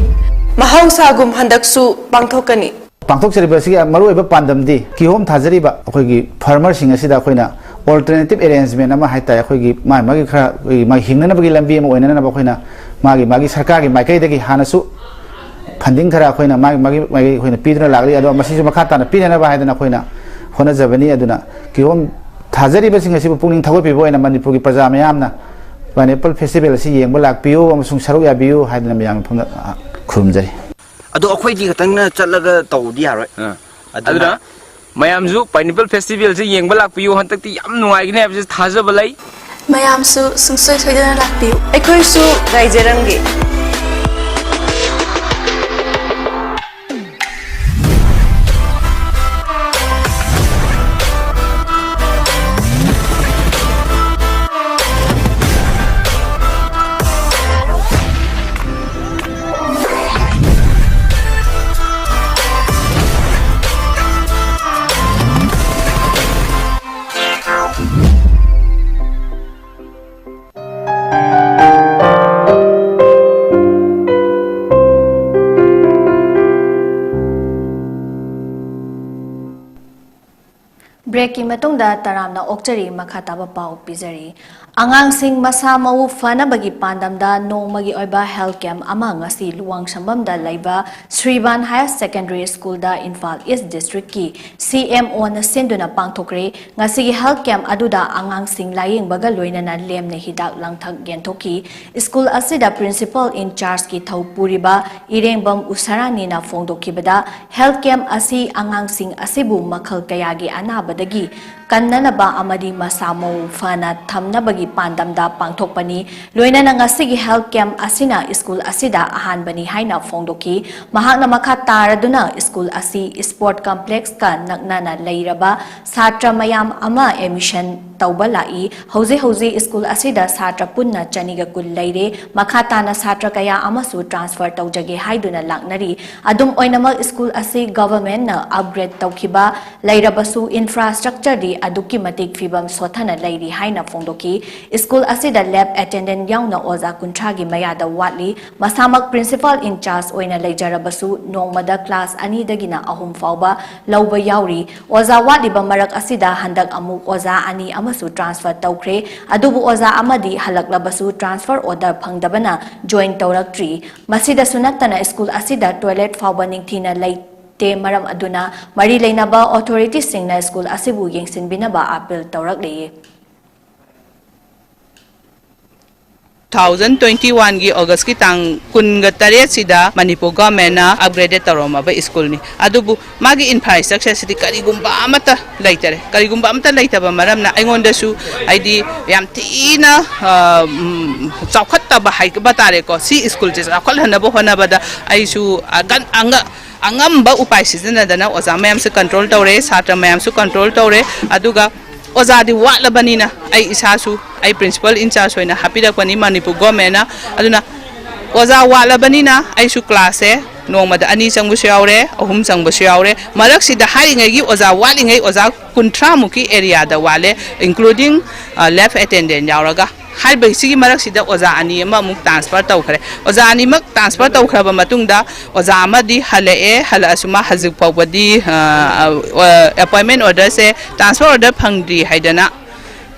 ꯃꯍꯧꯁꯥꯒꯨꯝ ꯍꯟꯗꯛꯁꯨ ꯄꯥꯡꯊꯣꯛꯀꯅꯤ꯫ ꯄꯥꯡꯊꯣꯛꯆꯔꯤꯕ ꯑꯁꯤꯒꯤ ꯃꯔꯨꯑꯣꯏꯕ ꯄꯥꯟꯗꯝꯗꯤ ꯀꯤꯍꯣꯝ ꯊꯥꯖꯔꯤꯕ ꯑꯩꯈꯣꯏꯒꯤ farmer ꯁꯤꯡ ꯑꯁꯤꯗ ꯑꯩꯈꯣꯏꯅ alternative arrangement ꯑꯃ ꯍꯥꯏ ꯇꯥꯔꯦ, ꯑꯩꯈꯣꯏꯒꯤ ꯃꯥꯒꯤ ꯃꯥꯒꯤ ꯈꯔ ꯑꯩꯈꯣꯏꯒꯤ ꯃꯥꯒꯤ ꯍꯤꯡꯅꯅꯕꯒꯤ ꯂꯝꯕꯤ ꯑꯃ ꯑꯣꯏꯅꯅꯕ ꯑꯩꯈꯣꯏꯅ ꯃꯥꯒꯤ ꯃꯥꯒꯤ ꯁꯔꯀꯥꯔꯒꯤ ꯃꯥꯏꯀꯩꯗꯒꯤ ꯍꯥꯟꯅꯁꯨ ꯐꯟꯗꯤꯡ ꯈꯔ ꯑꯩꯈꯣꯏꯅ ꯃꯥꯒꯤ ꯃꯥꯒꯤ ꯃꯥꯒꯤ ꯑꯩꯈꯣꯏꯅ ꯄꯤꯗꯨꯅ ꯂꯥꯛꯂꯤ꯫ ꯑꯗꯣ ꯃꯁꯤꯁꯨ ꯃꯈꯥ ꯇꯥꯅ ꯄꯤꯅꯅꯕ ꯍꯥꯏꯗꯅ ꯑꯩꯈꯣꯏꯅ ꯍꯣꯠꯅꯖꯕꯅꯤ꯫ ꯑꯗꯨꯅ ꯀꯤꯍꯣꯝ ꯊꯥꯖꯔꯤꯕꯁꯤꯡ ꯑꯁꯤꯕꯨ ꯄꯨꯛꯅꯤꯡ ꯊꯧꯒꯠꯄꯤꯕ ꯑꯣꯏꯅ ꯃꯅꯤꯄꯨꯔꯒꯤ ꯄ꯭ꯔꯖꯥ ꯃꯌꯥꯝꯅ Pineapple Festival ꯑꯁꯤ ꯌꯦꯡꯕ ꯂꯥꯛꯄꯤꯌꯨ ꯑꯃꯁꯨꯡ ꯁꯔꯨꯛ ꯌꯥꯕꯤꯌꯨ ꯍꯥꯏꯗꯅ ꯃꯌꯥꯝ ꯃꯐꯝꯗ, ꯑ, ꯈꯨꯔꯨꯝꯖꯔꯤ꯫ ꯑꯗꯣ ꯑꯩꯈꯣꯏꯗꯤ ꯈꯛꯇꯪꯅ ꯆꯠꯂꯒ ꯇꯧꯕꯗꯤ ꯌꯥꯔꯣꯏ꯫ ꯑꯥ꯫ ꯑꯗꯨꯅ ꯑꯗꯨꯅ ꯃꯌꯥꯝꯁꯨ Pineapple Festivalꯁꯦ ꯌꯦꯡꯕ ꯂꯥꯛꯄꯤꯌꯨ꯫ ꯍꯟꯗꯛꯇꯤ ꯌꯥꯝ ꯅꯨꯡꯉꯥꯏꯒꯅꯤ ꯍꯥꯏꯕꯁꯤ ꯊꯥꯖꯕ ꯂꯩ꯫ ꯃꯌꯥꯝꯁꯨ ꯁꯨꯡꯁꯣꯏ ꯁꯣꯏꯗꯅ ꯂꯥꯛꯄꯤꯌꯨ꯫ ꯑꯩꯈꯣꯏꯁꯨ ꯉꯥꯏꯖꯔꯝꯒꯦ꯫ Breakꯀꯤ ꯃꯇꯨꯡꯗ ꯇꯔꯥꯝꯅ ꯑꯣꯛꯆꯔꯤ, ꯃꯈꯥ ꯇꯥꯕ ꯄꯥꯎ ꯄꯤꯖꯔꯤ꯫ ꯑꯉꯥꯡꯁꯤꯡ ꯃꯁꯥ ꯃꯎ ꯐꯅꯕꯒꯤ ꯄꯥꯟꯗꯝꯗ ꯅꯣꯡꯃꯒꯤ ꯑꯣꯏꯕ health camp ꯑꯃ ꯉꯁꯤ ꯂꯨꯋꯥꯡꯁꯪꯕꯝꯗ ꯂꯩꯕ ꯁ꯭ꯔꯤꯕꯥꯟ Higher Secondary Schoolꯗ ꯏꯝꯐꯥꯜ East Districtꯀꯤ CMOꯅ ꯁꯤꯟꯗꯨꯅ ꯄꯥꯡꯊꯣꯛꯈ꯭ꯔꯦ꯫ ꯉꯁꯤꯒꯤ health camp ꯑꯗꯨꯗ ꯑꯉꯥꯡꯁꯤꯡ ꯂꯥꯌꯦꯡꯕꯒ ꯂꯣꯏꯅꯅ ꯂꯦꯝꯅ ꯍꯤꯗꯥꯛ ꯂꯥꯡꯊꯛ ꯌꯦꯟꯊꯣꯛꯈꯤ꯫ School ꯑꯁꯤꯗ Principal in Chargeꯀꯤ ꯊꯧ ꯄꯨꯔꯤꯕ ꯏꯔꯦꯡꯕꯝ ꯎꯁꯥꯔꯥꯅꯤꯅ ꯐꯣꯡꯗꯣꯛꯈꯤꯕꯗ, health camp ꯑꯁꯤ ꯑꯉꯥꯡꯁꯤꯡ ꯑꯁꯤꯕꯨ ꯃꯈꯜ ꯀꯌꯥꯒꯤ ꯑꯅꯥꯕꯗꯒꯤ ꯀꯟꯅꯅꯕ ꯑꯃꯗꯤ ꯃꯁꯥ ꯃꯎ ꯐꯅ ꯊꯝꯅꯕꯒꯤ ꯄꯥꯟꯗꯝꯗ ꯄꯥꯡꯊꯣꯛꯄꯅꯤ꯫ ꯂꯣꯏꯅꯅ ꯉꯁꯤꯒꯤ health camp ꯑꯁꯤꯅ school ꯑꯁꯤꯗ ꯑꯍꯥꯟꯕꯅꯤ ꯍꯥꯏꯅ ꯐꯣꯡꯗꯣꯛꯈꯤ꯫ ꯃꯍꯥꯛꯅ ꯃꯈꯥ ꯇꯥꯔꯗꯨꯅ school ꯑꯁꯤ sport complexꯀ ꯅꯛꯅꯅ ꯂꯩꯔꯕ ꯁꯥꯇ꯭ꯔ ꯃꯌꯥꯝ ꯑꯃ admission ꯇꯧꯕ ꯂꯥꯛꯏ꯫ ꯍꯧꯖꯤꯛ ꯍꯧꯖꯤꯛ school ꯑꯁꯤꯗ ꯁꯥꯇ꯭ꯔ ꯄꯨꯟꯅ ꯆꯅꯤꯒ ꯀꯨꯟ ꯂꯩꯔꯦ꯫ ꯃꯈꯥ ꯇꯥꯅ ꯁꯥꯇ꯭ꯔ ꯀꯌꯥ ꯑꯃꯁꯨ transfer ꯇꯧꯖꯒꯦ ꯍꯥꯏꯗꯨꯅ ꯂꯥꯛꯅꯔꯤ꯫ ꯑꯗꯨꯝ ꯑꯣꯏꯅꯃꯛ, school ꯑꯁꯤ governmentꯅ upgrade ꯇꯧꯈꯤꯕ ꯂꯩꯔꯕꯁꯨ, infrastructureꯗꯤ ꯑꯗꯨꯛꯀꯤ ꯃꯇꯤꯛ ꯐꯤꯕꯝ ꯁꯣꯠꯊꯅ ꯂꯩꯔꯤ ꯍꯥꯏꯅ ꯐꯣꯡꯗꯣꯛꯈꯤ꯫ ꯁ꯭ꯀꯨꯜ ꯑꯁꯤꯗ ꯂꯦꯕ ꯑꯦꯇꯦꯟꯗꯦꯟꯠ ꯌꯥꯎꯅ ꯑꯣꯖꯥ ꯀꯨꯟꯊ꯭ꯔꯥꯒꯤ ꯃꯌꯥꯗ ꯋꯥꯠꯂꯤ꯫ ꯃꯁꯥꯃꯛ ꯄ꯭ꯔꯤꯟꯁꯤꯄꯥꯜ ꯏꯟꯆꯥꯔꯖ ꯑꯣꯏꯅ ꯂꯩꯖꯔꯕꯁꯨ ꯅꯣꯡꯃꯗ ꯀ꯭ꯂꯥꯁ ꯑꯅꯤꯗꯒꯤꯅ ꯑꯍꯨꯝ ꯐꯥꯎꯕ ꯂꯧꯕ ꯌꯥꯎꯔꯤ꯫ ꯑꯣꯖꯥ ꯋꯥꯠꯂꯤꯕ ꯃꯔꯛ ꯑꯁꯤꯗ ꯍꯟꯗꯛ ꯑꯃꯨꯛ ꯑꯣꯖꯥ ꯑꯅꯤ ꯑꯃꯁꯨ ꯇ꯭ꯔꯥꯟꯁꯐꯔ ꯇꯧꯈ꯭ꯔꯦ꯫ ꯑꯗꯨꯕꯨ ꯑꯣꯖꯥ ꯑꯃꯗꯤ ꯍꯜꯂꯛꯂꯕꯁꯨ ꯇ꯭ꯔꯥꯟꯁꯐꯔ ꯑꯣꯔꯗꯔ ꯐꯪꯗꯕꯅ ꯖꯣꯏꯟ ꯇꯧꯔꯛꯇ꯭ꯔꯤ꯫ ꯃꯁꯤꯗꯁꯨ ꯅꯠꯇꯅ ꯁ꯭ꯀꯨꯜ ꯑꯁꯤꯗ ꯇꯣꯏꯂꯦꯠ ꯐꯥꯎꯕ ꯅꯤꯡꯊꯤꯅ ꯂꯩꯇꯦ꯫ ꯃꯔꯝ ꯑꯗꯨꯅ ꯃꯔꯤ ꯂꯩꯅꯕ ꯑꯣꯊꯣꯔꯤꯇꯤꯁꯤꯡꯅ ꯁ꯭ꯀꯨꯜ ꯑꯁꯤꯕꯨ ꯌꯦꯡꯁꯤꯟꯕꯤꯅꯕ ꯑꯥꯄꯤꯜ ꯇꯧꯔꯛꯂꯤ꯫ ꯇꯨ ꯊꯥꯎꯖꯟ ꯇ꯭ꯋꯦꯟꯇꯤ ꯋꯥꯟꯒꯤ ꯑꯣꯒꯁꯀꯤ ꯇꯥꯡ ꯀꯨꯟꯒ ꯇꯔꯦꯠꯁꯤꯗ ꯃꯅꯤꯄꯨꯔ ꯒꯣꯔꯃꯦꯟꯅ ꯑꯞꯒ꯭ꯔꯦꯗꯦꯠ ꯇꯧꯔꯝꯃꯕ ꯁ꯭ꯀꯨꯜꯅꯤ꯫ ꯑꯗꯨꯕꯨ ꯃꯥꯒꯤ ꯏꯟꯐ꯭ꯔꯥꯁ꯭ꯇ꯭ꯔꯛꯆꯔꯁꯤꯗꯤ ꯀꯔꯤꯒꯨꯝꯕ ꯑꯃꯠꯇ ꯂꯩꯇꯔꯦ꯫ ꯀꯔꯤꯒꯨꯝꯕ ꯑꯃꯠꯇ ꯂꯩꯇꯕ ꯃꯔꯝꯅ ꯑꯩꯉꯣꯟꯗꯁꯨ, ꯍꯥꯏꯗꯤ, ꯌꯥꯝ ꯊꯤꯅ, ꯑ, ꯎꯝ, ꯆꯥꯎꯈꯠꯇꯕ ꯍꯥꯏꯕ ꯇꯥꯔꯦꯀꯣ꯫ ꯁꯤ ꯁ꯭ꯀꯨꯜꯁꯦ ꯆꯥꯎꯈꯠꯍꯟꯅꯕ ꯍꯣꯠꯅꯕꯗ ꯑꯩꯁꯨ, ꯑ, ꯀꯟ-, ꯑꯉ-, ꯑꯉꯝꯕ ꯎꯄꯥꯏ ꯁꯤꯖꯤꯟꯅꯗꯅ ꯑꯣꯖꯥ ꯃꯌꯥꯝꯁꯨ ꯀꯟꯇ꯭ꯔꯣꯜ ꯇꯧꯔꯦ, ꯁꯥꯇ꯭ꯔ ꯃꯌꯥꯝꯁꯨ ꯀꯟꯇ꯭ꯔꯣꯜ ꯇꯧꯔꯦ꯫ ꯑꯗꯨꯒ ꯑꯣꯖꯥꯗꯤ ꯋꯥꯠꯂꯕꯅꯤꯅ ꯑꯩ ꯏꯁꯥꯁꯨ, ꯑꯩ ꯄ꯭ꯔꯤꯟꯁꯤꯄꯥꯜ ꯏꯟꯆꯥꯔꯖ ꯑꯣꯏꯅ ꯍꯥꯞꯄꯤꯔꯛꯄꯅꯤ ꯃꯅꯤꯄꯨꯔ ꯒꯣꯔꯃꯦꯟꯅ꯫ ꯑꯗꯨꯅ ꯑꯣꯖꯥ ꯋꯥꯠꯂꯕꯅꯤꯅ ꯑꯩꯁꯨ ꯀ꯭ꯂꯥꯁꯁꯦ ꯅꯣꯡꯃꯗ ꯑꯅꯤ ꯆꯪꯕꯁꯨ ꯌꯥꯎꯔꯦ, ꯑꯍꯨꯝ ꯆꯪꯕꯁꯨ ꯌꯥꯎꯔꯦ꯫ ꯃꯔꯛꯁꯤꯗ ꯍꯥꯏꯔꯤꯉꯩꯒꯤ ꯑꯣꯖꯥ ꯋꯥꯠꯂꯤꯉꯩ ꯑꯣꯖꯥ ꯀꯨꯟꯊ꯭ꯔꯥꯃꯨꯛꯀꯤ ꯑꯦꯔꯤꯌꯥꯗ ꯋꯥꯠꯂꯦ, including, ꯑ, ꯂꯦꯕ ꯑꯦꯇꯦꯟꯗꯦꯟꯠ ꯌꯥꯎꯔꯒ꯫ ꯍꯥꯏꯔꯤꯕꯁꯤꯒꯤ ꯃꯔꯛꯁꯤꯗ ꯑꯣꯖꯥ ꯑꯅꯤ ꯑꯃ ꯑꯃꯨꯛ ꯇ꯭ꯔꯥꯟꯁꯐꯔ ꯇꯧꯈ꯭ꯔꯦ꯫ ꯑꯣꯖꯥ ꯑꯅꯤꯃꯛ ꯇ꯭ꯔꯥꯟꯁꯐꯔ ꯇꯧꯈ꯭ꯔꯕ ꯃꯇꯨꯡꯗ ꯑꯣꯖꯥ ꯑꯃꯗꯤ ꯍꯜꯂꯛꯑꯦ, ꯍꯜꯂꯛꯑꯁꯨ ꯃꯥ ꯍꯧꯖꯤꯛ ꯐꯥꯎꯕꯗꯤ, ꯑ, ꯑ, ꯑꯦꯄꯣꯏꯟꯃꯦꯟꯠ ꯑꯣꯔꯗꯔꯁꯦ, ꯇ꯭ꯔꯥꯟꯁꯐꯔ ꯑꯣꯔꯗꯔ ꯐꯪꯗ꯭ꯔꯤ ꯍꯥꯏꯗꯅ,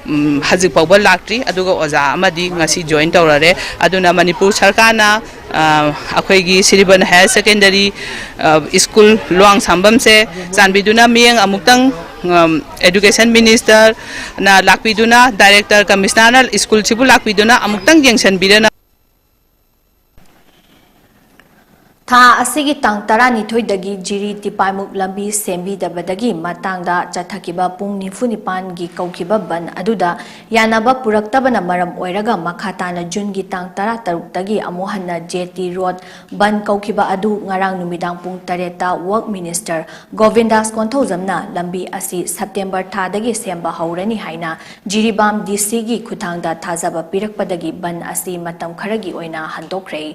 ꯎꯝ, ꯍꯧꯖꯤꯛ ꯐꯥꯎꯕ ꯂꯥꯛꯇ꯭ꯔꯤ꯫ ꯑꯗꯨꯒ ꯑꯣꯖꯥ ꯑꯃꯗꯤ ꯉꯁꯤ ꯖꯣꯏꯟ ꯇꯧꯔꯔꯦ꯫ ꯑꯗꯨꯅ ꯃꯅꯤꯄꯨꯔ ꯁꯔꯀꯥꯔꯅ, ꯑ, ꯑꯩꯈꯣꯏꯒꯤ ꯁꯤꯔꯤꯕꯟ ꯍꯥꯌꯔ ꯁꯦꯀꯦꯟꯗꯔꯤ, ꯑ, ꯁ꯭ꯀꯨꯜ ꯂꯨꯋꯥꯡꯁꯥꯝꯕꯝꯁꯦ ꯆꯥꯟꯕꯤꯗꯨꯅ ꯃꯤꯠꯌꯦꯡ ꯑꯃꯨꯛꯇꯪ, ꯎꯝ, ꯑꯦꯗꯨꯀꯦꯁꯟ ꯃꯤꯅꯤꯁꯇꯔꯅ ꯂꯥꯛꯄꯤꯗꯨꯅ, ꯗꯥꯏꯔꯦꯛꯇꯔ ꯀꯃꯤꯁꯅꯔꯅ ꯁ꯭ꯀꯨꯜꯁꯤꯕꯨ ꯂꯥꯛꯄꯤꯗꯨꯅ ꯑꯃꯨꯛꯇꯪ ꯌꯦꯡꯁꯤꯟꯕꯤꯔꯅ꯫ ꯊꯥ ꯑꯁꯤꯒꯤ ꯇꯥꯡ ꯇꯔꯥꯅꯤꯊꯣꯏꯗꯒꯤ ꯖꯤꯔꯤ ꯇꯤꯄꯥꯏꯃꯨꯛ ꯂꯝꯕꯤ ꯁꯦꯝꯕꯤꯗꯕꯗꯒꯤ ꯃꯇꯥꯡꯗ ꯆꯠꯊꯈꯤꯕ ꯄꯨꯡ ꯅꯤꯐꯨ ꯅꯤꯄꯥꯟꯒꯤ ꯀꯧꯈꯤꯕ ꯕꯟ ꯑꯗꯨꯗ ꯌꯥꯅꯕ ꯄꯨꯔꯛꯇꯕꯅ ꯃꯔꯝ ꯑꯣꯏꯔꯒ ꯃꯈꯥ ꯇꯥꯅ ꯖꯨꯟꯒꯤ ꯇꯥꯡ ꯇꯔꯥꯇꯔꯨꯛꯇꯒꯤ ꯑꯃꯨꯛ ꯍꯟꯅ ꯖꯦ ꯇꯤ ꯔꯣꯗ ꯕꯟ ꯀꯧꯈꯤꯕ ꯑꯗꯨ ꯉꯔꯥꯡ ꯅꯨꯃꯤꯗꯥꯡ ꯄꯨꯡ ꯇꯔꯦꯠꯇ ꯋꯔꯛ ꯃꯤꯅꯤꯁꯇꯔ ꯒꯣꯕꯤꯟꯗꯥꯁ ꯀꯣꯟꯊꯧꯖꯝꯅ ꯂꯝꯕꯤ ꯑꯁꯤ ꯁꯦꯞꯇꯦꯝꯕꯔ ꯊꯥꯗꯒꯤ ꯁꯦꯝꯕ ꯍꯧꯔꯅꯤ ꯍꯥꯏꯅ ꯖꯤꯔꯤꯕꯥꯝ ꯗꯤ ꯁꯤꯒꯤ ꯈꯨꯠꯊꯥꯡꯗ ꯊꯥꯖꯕ ꯄꯤꯔꯛꯄꯗꯒꯤ ꯕꯟ ꯑꯁꯤ ꯃꯇꯝ ꯈꯔꯒꯤ ꯑꯣꯏꯅ ꯍꯟꯗꯣꯛꯈ꯭ꯔꯦ꯫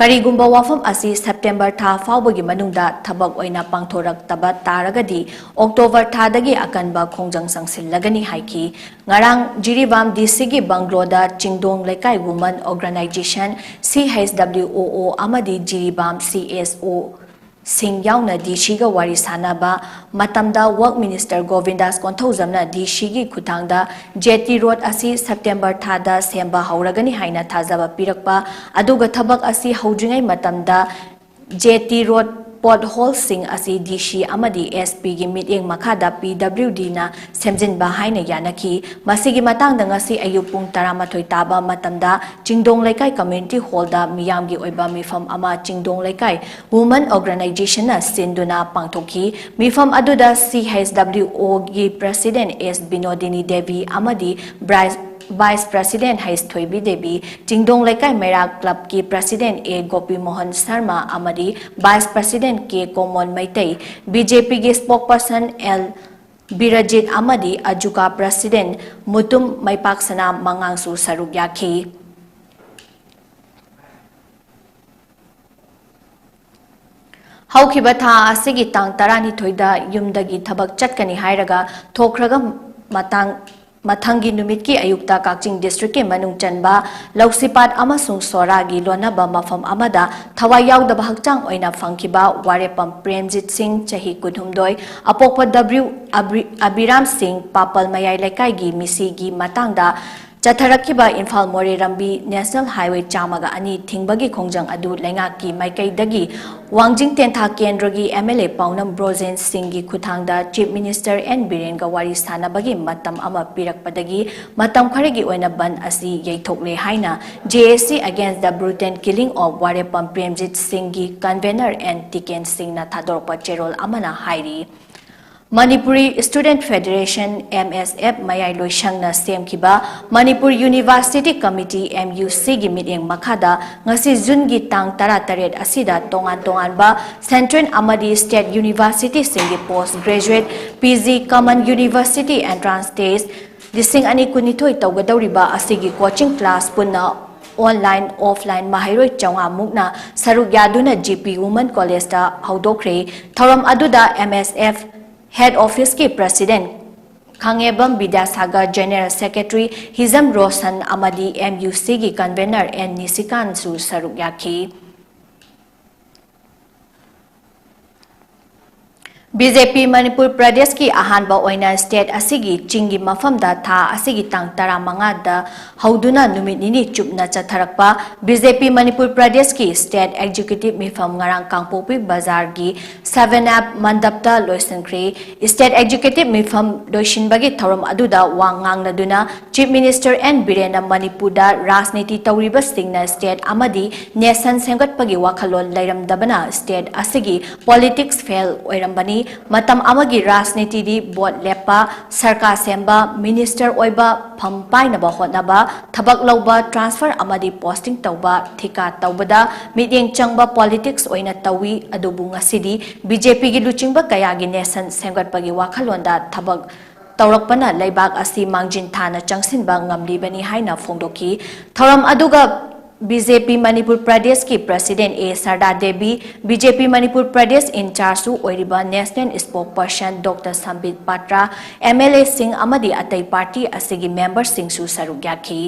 ꯀꯔꯤꯒꯨꯝꯕ ꯋꯥꯐꯝ ꯑꯁꯤ ꯁꯦꯞꯇꯦꯝꯕꯔ ꯊꯥ ꯐꯥꯎꯕꯒꯤ ꯃꯅꯨꯡꯗ ꯊꯕꯛ ꯑꯣꯏꯅ ꯄꯥꯡꯊꯣꯔꯛꯇꯕ ꯇꯥꯔꯒꯗꯤ ꯑꯣꯛꯇꯣꯕꯔ ꯊꯥꯗꯒꯤ ꯑꯀꯟꯕ ꯈꯣꯡꯖꯪ ꯆꯪꯁꯤꯜꯂꯒꯅꯤ ꯍꯥꯏꯈꯤ꯫ ꯉꯔꯥꯡ ꯖꯤꯔꯤꯕꯥꯝ ꯗꯤ ꯁꯤꯒꯤ ꯕꯪꯒ꯭ꯂꯣꯗ ꯆꯤꯡꯗꯣꯡ ꯂꯩꯀꯥꯏ Women Organization, C H W O O, ꯑꯃꯗꯤ ꯖꯤꯔꯤꯕꯥꯝ C S O ꯁꯤꯡ ꯌꯥꯎꯅ ꯗꯤ ꯁꯤꯒ ꯋꯥꯔꯤ ꯁꯥꯟꯅꯕ ꯃꯇꯝꯗ ꯋꯔꯛ ꯃꯤꯅꯤꯁꯇꯔ ꯒꯣꯕꯤꯟꯗꯥꯁ ꯀꯣꯟꯊꯧꯖꯝꯅ ꯗꯤ ꯁꯤꯒꯤ ꯈꯨꯠꯊꯥꯡꯗ ꯖꯦꯇꯤ ꯔꯣꯗ ꯑꯁꯤ ꯁꯦꯞꯇꯦꯝꯕꯔ ꯊꯥꯗ ꯁꯦꯝꯕ ꯍꯧꯔꯒꯅꯤ ꯍꯥꯏꯅ ꯊꯥꯖꯕ ꯄꯤꯔꯛꯄ, ꯑꯗꯨꯒ ꯊꯕꯛ ꯑꯁꯤ ꯍꯧꯗ꯭ꯔꯤꯉꯩ ꯃꯇꯝꯗ ꯖꯦꯇꯤ ꯔꯣꯗ ꯄꯣꯠ ꯍꯣꯜꯁꯤꯡ ꯑꯁꯤ ꯗꯤ ꯁꯤ ꯑꯃꯗꯤ S P ꯒꯤ ꯃꯤꯠꯌꯦꯡ ꯃꯈꯥꯗ P W Dꯅ ꯁꯦꯝꯖꯤꯟꯕ ꯍꯥꯏꯅ ꯌꯥꯅꯈꯤ꯫ ꯃꯁꯤꯒꯤ ꯃꯇꯥꯡꯗ ꯉꯁꯤ ꯑꯌꯨꯛ ꯄꯨꯡ ꯇꯔꯥꯃꯥꯊꯣꯏ ꯇꯥꯕ ꯃꯇꯝꯗ ꯆꯤꯡꯗꯣꯡ ꯂꯩꯀꯥꯏ ꯀꯝꯃ꯭ꯌꯨꯅꯤꯇꯤ ꯍꯣꯜꯗ ꯃꯤꯌꯥꯝꯒꯤ ꯑꯣꯏꯕ ꯃꯤꯐꯝ ꯑꯃ ꯆꯤꯡꯗꯣꯡ ꯂꯩꯀꯥꯏ Women Organizationꯅ ꯁꯤꯟꯗꯨꯅ ꯄꯥꯡꯊꯣꯛꯈꯤ꯫ ꯃꯤꯐꯝ ꯑꯗꯨꯗ C H W O ꯒꯤ President S ꯕꯤꯅꯣꯗꯤꯅꯤ ꯗꯦꯕꯤ ꯑꯃꯗꯤ Vice President H ꯊꯣꯏꯕꯤ ꯗꯦꯕꯤ, ꯆꯤꯡꯗꯣꯡ ꯂꯩꯀꯥꯏ ꯃꯩꯔꯥ ꯀ꯭ꯂꯕꯀꯤ President A ꯒꯣꯄꯤꯃꯣꯍꯟ ꯁꯔꯃ ꯑꯃꯗꯤ Vice President K common Meitei, B J P ꯒꯤ Spokesperson L ꯕꯤꯔꯖꯤꯠ ꯑꯃꯗꯤ ꯑꯖꯨꯀꯥ President ꯃꯨꯇꯨꯝ ꯃꯩꯄꯥꯛꯁꯅꯥ ꯃꯉꯥꯡꯁꯨ ꯁꯔꯨꯛ ꯌꯥꯈꯤ꯫ ꯍꯧꯈꯤꯕ ꯊꯥ ꯑꯁꯤꯒꯤ ꯇꯥꯡ ꯇꯔꯥꯅꯤꯊꯣꯏꯗ ꯌꯨꯝꯗꯒꯤ ꯊꯕꯛ ꯆꯠꯀꯅꯤ ꯍꯥꯏꯔꯒ ꯊꯣꯛꯈ꯭ꯔꯒ ꯃꯇꯥꯡ, ꯃꯊꯪꯒꯤ ꯅꯨꯃꯤꯠꯀꯤ ꯑꯌꯨꯛꯇ ꯀꯛꯆꯤꯡ districtꯀꯤ ꯃꯅꯨꯡ ꯆꯟꯕ ꯂꯧꯁꯤꯄꯥꯠ ꯑꯃꯁꯨꯡ ꯁꯣꯔꯥꯒꯤ ꯂꯣꯟꯅꯕ ꯃꯐꯝ ꯑꯃꯗ ꯊꯋꯥꯏ ꯌꯥꯎꯗꯕ ꯍꯛꯆꯥꯡ ꯑꯣꯏꯅ ꯐꯪꯈꯤꯕ ꯋꯥꯔꯦꯄꯝ ꯄ꯭ꯔꯦꯝꯖꯤꯠ ꯁꯤꯡ, ꯆꯍꯤ ꯀꯨꯟꯍꯨꯝꯗꯣꯏ, ꯑꯄꯣꯛꯄ W ꯑꯕꯤ-, ꯑꯕꯤꯔꯥꯝ ꯁꯤꯡ, ꯄꯥꯄꯜ ꯃꯌꯥꯏ ꯂꯩꯀꯥꯏꯒꯤ ꯃꯤꯁꯤꯒꯤ ꯃꯇꯥꯡꯗ ꯆꯠꯊꯔꯛꯈꯤꯕ ꯏꯝꯐꯥꯜ ꯃꯣꯔꯦ ꯂꯝꯕꯤ National Highway ꯆꯥꯝꯃꯒ ꯑꯅꯤ ꯊꯤꯡꯕꯒꯤ ꯈꯣꯡꯖꯪ ꯑꯗꯨ ꯂꯩꯉꯥꯛꯀꯤ ꯃꯥꯏꯀꯩꯗꯒꯤ ꯋꯥꯡꯖꯤꯡ ꯇꯦꯟꯊꯥ ꯀꯦꯟꯗ꯭ꯔꯒꯤ M L A ꯄꯥꯎꯅꯝ ꯕ꯭ꯔꯣꯖꯦꯟ ꯁꯤꯡꯒꯤ ꯈꯨꯠꯊꯥꯡꯗ Chief Minister N ꯕꯤꯔꯦꯟꯒ ꯋꯥꯔꯤ ꯁꯥꯟꯅꯕꯒꯤ ꯃꯇꯝ ꯑꯃ ꯄꯤꯔꯛꯄꯗꯒꯤ ꯃꯇꯝ ꯈꯔꯒꯤ ꯑꯣꯏꯅ ꯕꯟꯗ ꯑꯁꯤ ꯌꯩꯊꯣꯛꯂꯦ ꯍꯥꯏꯅ J A C Against the Brutal Killing of Warepam Premjit ꯁꯤꯡꯒꯤ convener N ꯇꯤꯀꯦꯟ ꯁꯤꯡꯅ ꯊꯥꯗꯣꯔꯛꯄ ꯆꯦꯔꯣꯜ ꯑꯃꯅ ꯍꯥꯏꯔꯤ꯫ Manipuri Student Federation, M S F, ꯃꯌꯥꯏ ꯂꯣꯏꯁꯪꯅ ꯁꯦꯝꯈꯤꯕ Manipur University Committee, M U C ꯒꯤ ꯃꯤꯠꯌꯦꯡ ꯃꯈꯥꯗ ꯉꯁꯤ ꯖꯨꯟꯒꯤ ꯇꯥꯡ ꯇꯔꯥꯇꯔꯦꯠ ꯑꯁꯤꯗ ꯇꯣꯉꯥꯟ ꯇꯣꯉꯥꯟꯕ Central ꯑꯃꯗꯤ State Universityꯁꯤꯡꯒꯤ Post Graduate, P G, Common University Entrance Test ꯂꯤꯁꯤꯡ ꯑꯅꯤ ꯀꯨꯟꯅꯤꯊꯣꯏ ꯇꯧꯒꯗꯧꯔꯤꯕ ꯑꯁꯤꯒꯤ coaching class ꯄꯨꯟꯅ ꯑꯣꯟꯂꯥꯏꯟ ꯑꯣꯐꯂꯥꯏꯟ ꯃꯍꯩꯔꯣꯏ ꯆꯥꯝꯃꯉꯥ ꯃꯨꯛꯅ ꯁꯔꯨꯛ ꯌꯥꯗꯨꯅ ꯖꯤ ꯄꯤ ꯋꯨꯃꯦꯟ ꯀꯣꯂꯦꯖꯇ ꯍꯧꯗꯣꯛꯈ꯭ꯔꯦ꯫ ꯊꯧꯔꯝ ꯑꯗꯨꯗ ꯑꯦꯝ ꯑꯦꯁ ꯑꯦꯐ ꯍꯦꯗ ꯑꯣꯐꯤꯁꯀꯤ ꯄ꯭ꯔꯁꯤꯗꯦꯟꯠ ꯈꯥꯉꯦꯝꯕꯝ ꯕꯤꯗ꯭ꯌꯥꯁꯥꯒꯔ, ꯖꯦꯅꯦꯔꯦꯜ ꯁꯦꯀ꯭ꯔꯦꯇꯔꯤ ꯍꯤꯖꯝ ꯔꯣꯁꯟ ꯑꯃꯗꯤ ꯑꯦꯝ ꯌꯨ ꯁꯤꯒꯤ ꯀꯟꯚꯦꯅꯔ ꯑꯦꯟ ꯅꯤꯁꯤꯀꯥꯟꯁꯨ ꯁꯔꯨꯛ ꯌꯥꯈꯤ꯫ ꯕꯤ ꯖꯦ ꯄꯤ ꯃꯅꯤꯄꯨꯔ ꯄ꯭ꯔꯗꯦꯁꯀꯤ ꯑꯍꯥꯟꯕ ꯑꯣꯏꯅ ꯁ꯭ꯇꯦꯠ ꯑꯁꯤꯒꯤ ꯆꯤꯡꯒꯤ ꯃꯐꯝꯗ ꯊꯥ ꯑꯁꯤꯒꯤ ꯇꯥꯡ ꯇꯔꯥꯃꯉꯥꯗ ꯍꯧꯗꯨꯅ ꯅꯨꯃꯤꯠ ꯅꯤꯅꯤ ꯆꯨꯞꯅ ꯆꯠꯊꯔꯛꯄ ꯕꯤ ꯖꯦ ꯄꯤ ꯃꯅꯤꯄꯨꯔ ꯄ꯭ꯔꯗꯦꯁꯀꯤ ꯁ꯭ꯇꯦꯠ ꯑꯦꯛꯖꯤꯀ꯭ꯌꯨꯇꯤꯚ ꯃꯤꯐꯝ ꯉꯔꯥꯡ ꯀꯥꯡꯄꯣꯛꯄꯤ ꯕꯖꯥꯔꯒꯤ ꯁꯦꯚꯦꯟ ꯑꯦꯞ ꯃꯟꯗꯞꯇ ꯂꯣꯏꯁꯤꯟꯈ꯭ꯔꯦ꯫ ꯁ꯭ꯇꯦꯠ ꯑꯦꯛꯖꯤꯀ꯭ꯌꯨꯇꯤꯚ ꯃꯤꯐꯝ ꯂꯣꯏꯁꯤꯟꯕꯒꯤ ꯊꯧꯔꯝ ꯑꯗꯨꯗ ꯋꯥ ꯉꯥꯡꯅꯗꯨꯅ ꯆꯤꯐ ꯃꯤꯅꯤꯁꯇꯔ ꯑꯦꯟ ꯕꯤꯔꯦꯟꯅ ꯃꯅꯤꯄꯨꯔꯗ ꯔꯥꯖꯅꯤꯇꯤ ꯇꯧꯔꯤꯕꯁꯤꯡꯅ ꯁ꯭ꯇꯦꯠ ꯑꯃꯗꯤ ꯅꯦꯁꯟ ꯁꯦꯝꯒꯠꯄꯒꯤ ꯋꯥꯈꯜꯂꯣꯟ ꯂꯩꯔꯝꯗꯕꯅ ꯁ꯭ꯇꯦꯠ ꯑꯁꯤꯒꯤ ꯄꯣꯂꯤꯇꯤꯛꯁ ꯐꯦꯜ ꯑꯣꯏꯔꯝꯕꯅꯤ꯫ ꯃꯇꯝ ꯑꯃꯒꯤ ꯔꯥꯖꯅꯤꯇꯤꯗꯤ ꯚꯣꯠ ꯂꯦꯞꯄ, ꯁꯔꯀꯥꯔ ꯁꯦꯝꯕ, ꯃꯤꯅꯤꯁꯇꯔ ꯑꯣꯏꯕ, ꯐꯝ ꯄꯥꯏꯅꯕ ꯍꯣꯠꯅꯕ, ꯊꯕꯛ ꯂꯧꯕ, ꯇ꯭ꯔꯥꯟꯁꯐꯔ ꯑꯃꯗꯤ ꯄꯣꯁꯇꯤꯡ ꯇꯧꯕ, ꯊꯤꯀꯥ ꯇꯧꯕꯗ ꯃꯤꯠꯌꯦꯡ ꯆꯪꯕ ꯄꯣꯂꯤꯇꯤꯛꯁ ꯑꯣꯏꯅ ꯇꯧꯏ꯫ ꯑꯗꯨꯕꯨ ꯉꯁꯤꯗꯤ ꯕꯤ ꯖꯦ ꯄꯤꯒꯤ ꯂꯨꯆꯤꯡꯕ ꯀꯌꯥꯒꯤ ꯅꯦꯁꯟ ꯁꯦꯝꯒꯠꯄꯒꯤ ꯋꯥꯈꯜꯂꯣꯟꯗ ꯊꯕꯛ ꯇꯧꯔꯛꯄꯅ ꯂꯩꯕꯥꯛ ꯑꯁꯤ ꯃꯥꯡꯖꯤꯟ ꯊꯥꯅ ꯆꯪꯁꯤꯟꯕ ꯉꯝꯂꯤꯕꯅꯤ ꯍꯥꯏꯅ ꯐꯣꯡꯗꯣꯛꯈꯤ꯫ ꯊꯧꯔꯝ ꯑꯗꯨꯒ ꯕꯤ ꯖꯦ ꯄꯤ ꯃꯅꯤꯄꯨꯔ ꯄ꯭ꯔꯗꯦꯁꯀꯤ ꯄ꯭ꯔꯁꯤꯗꯦꯟꯠ ꯑꯦ ꯁꯔꯗꯥ ꯗꯦꯕꯤ, ꯕꯤ ꯖꯦ ꯄꯤ ꯃꯅꯤꯄꯨꯔ ꯄ꯭ꯔꯗꯦꯁ ꯏꯟꯆꯥꯔꯖꯁꯨ ꯑꯣꯏꯔꯤꯕ ꯅꯦꯁꯅꯦꯜ ꯁ꯭ꯄꯣꯛꯄꯔꯁꯟ ꯗꯣꯛꯇꯔ ꯁꯝꯕꯤꯠ ꯄꯥꯇ꯭ꯔꯥ, ꯑꯦꯝ ꯑꯦꯜ ꯑꯦꯁꯤꯡ ꯑꯃꯗꯤ ꯑꯇꯩ ꯄꯥꯔꯇꯤ ꯑꯁꯤꯒꯤ ꯃꯦꯝꯕꯔꯁꯤꯡꯁꯨ ꯁꯔꯨꯛ ꯌꯥꯈꯤ꯫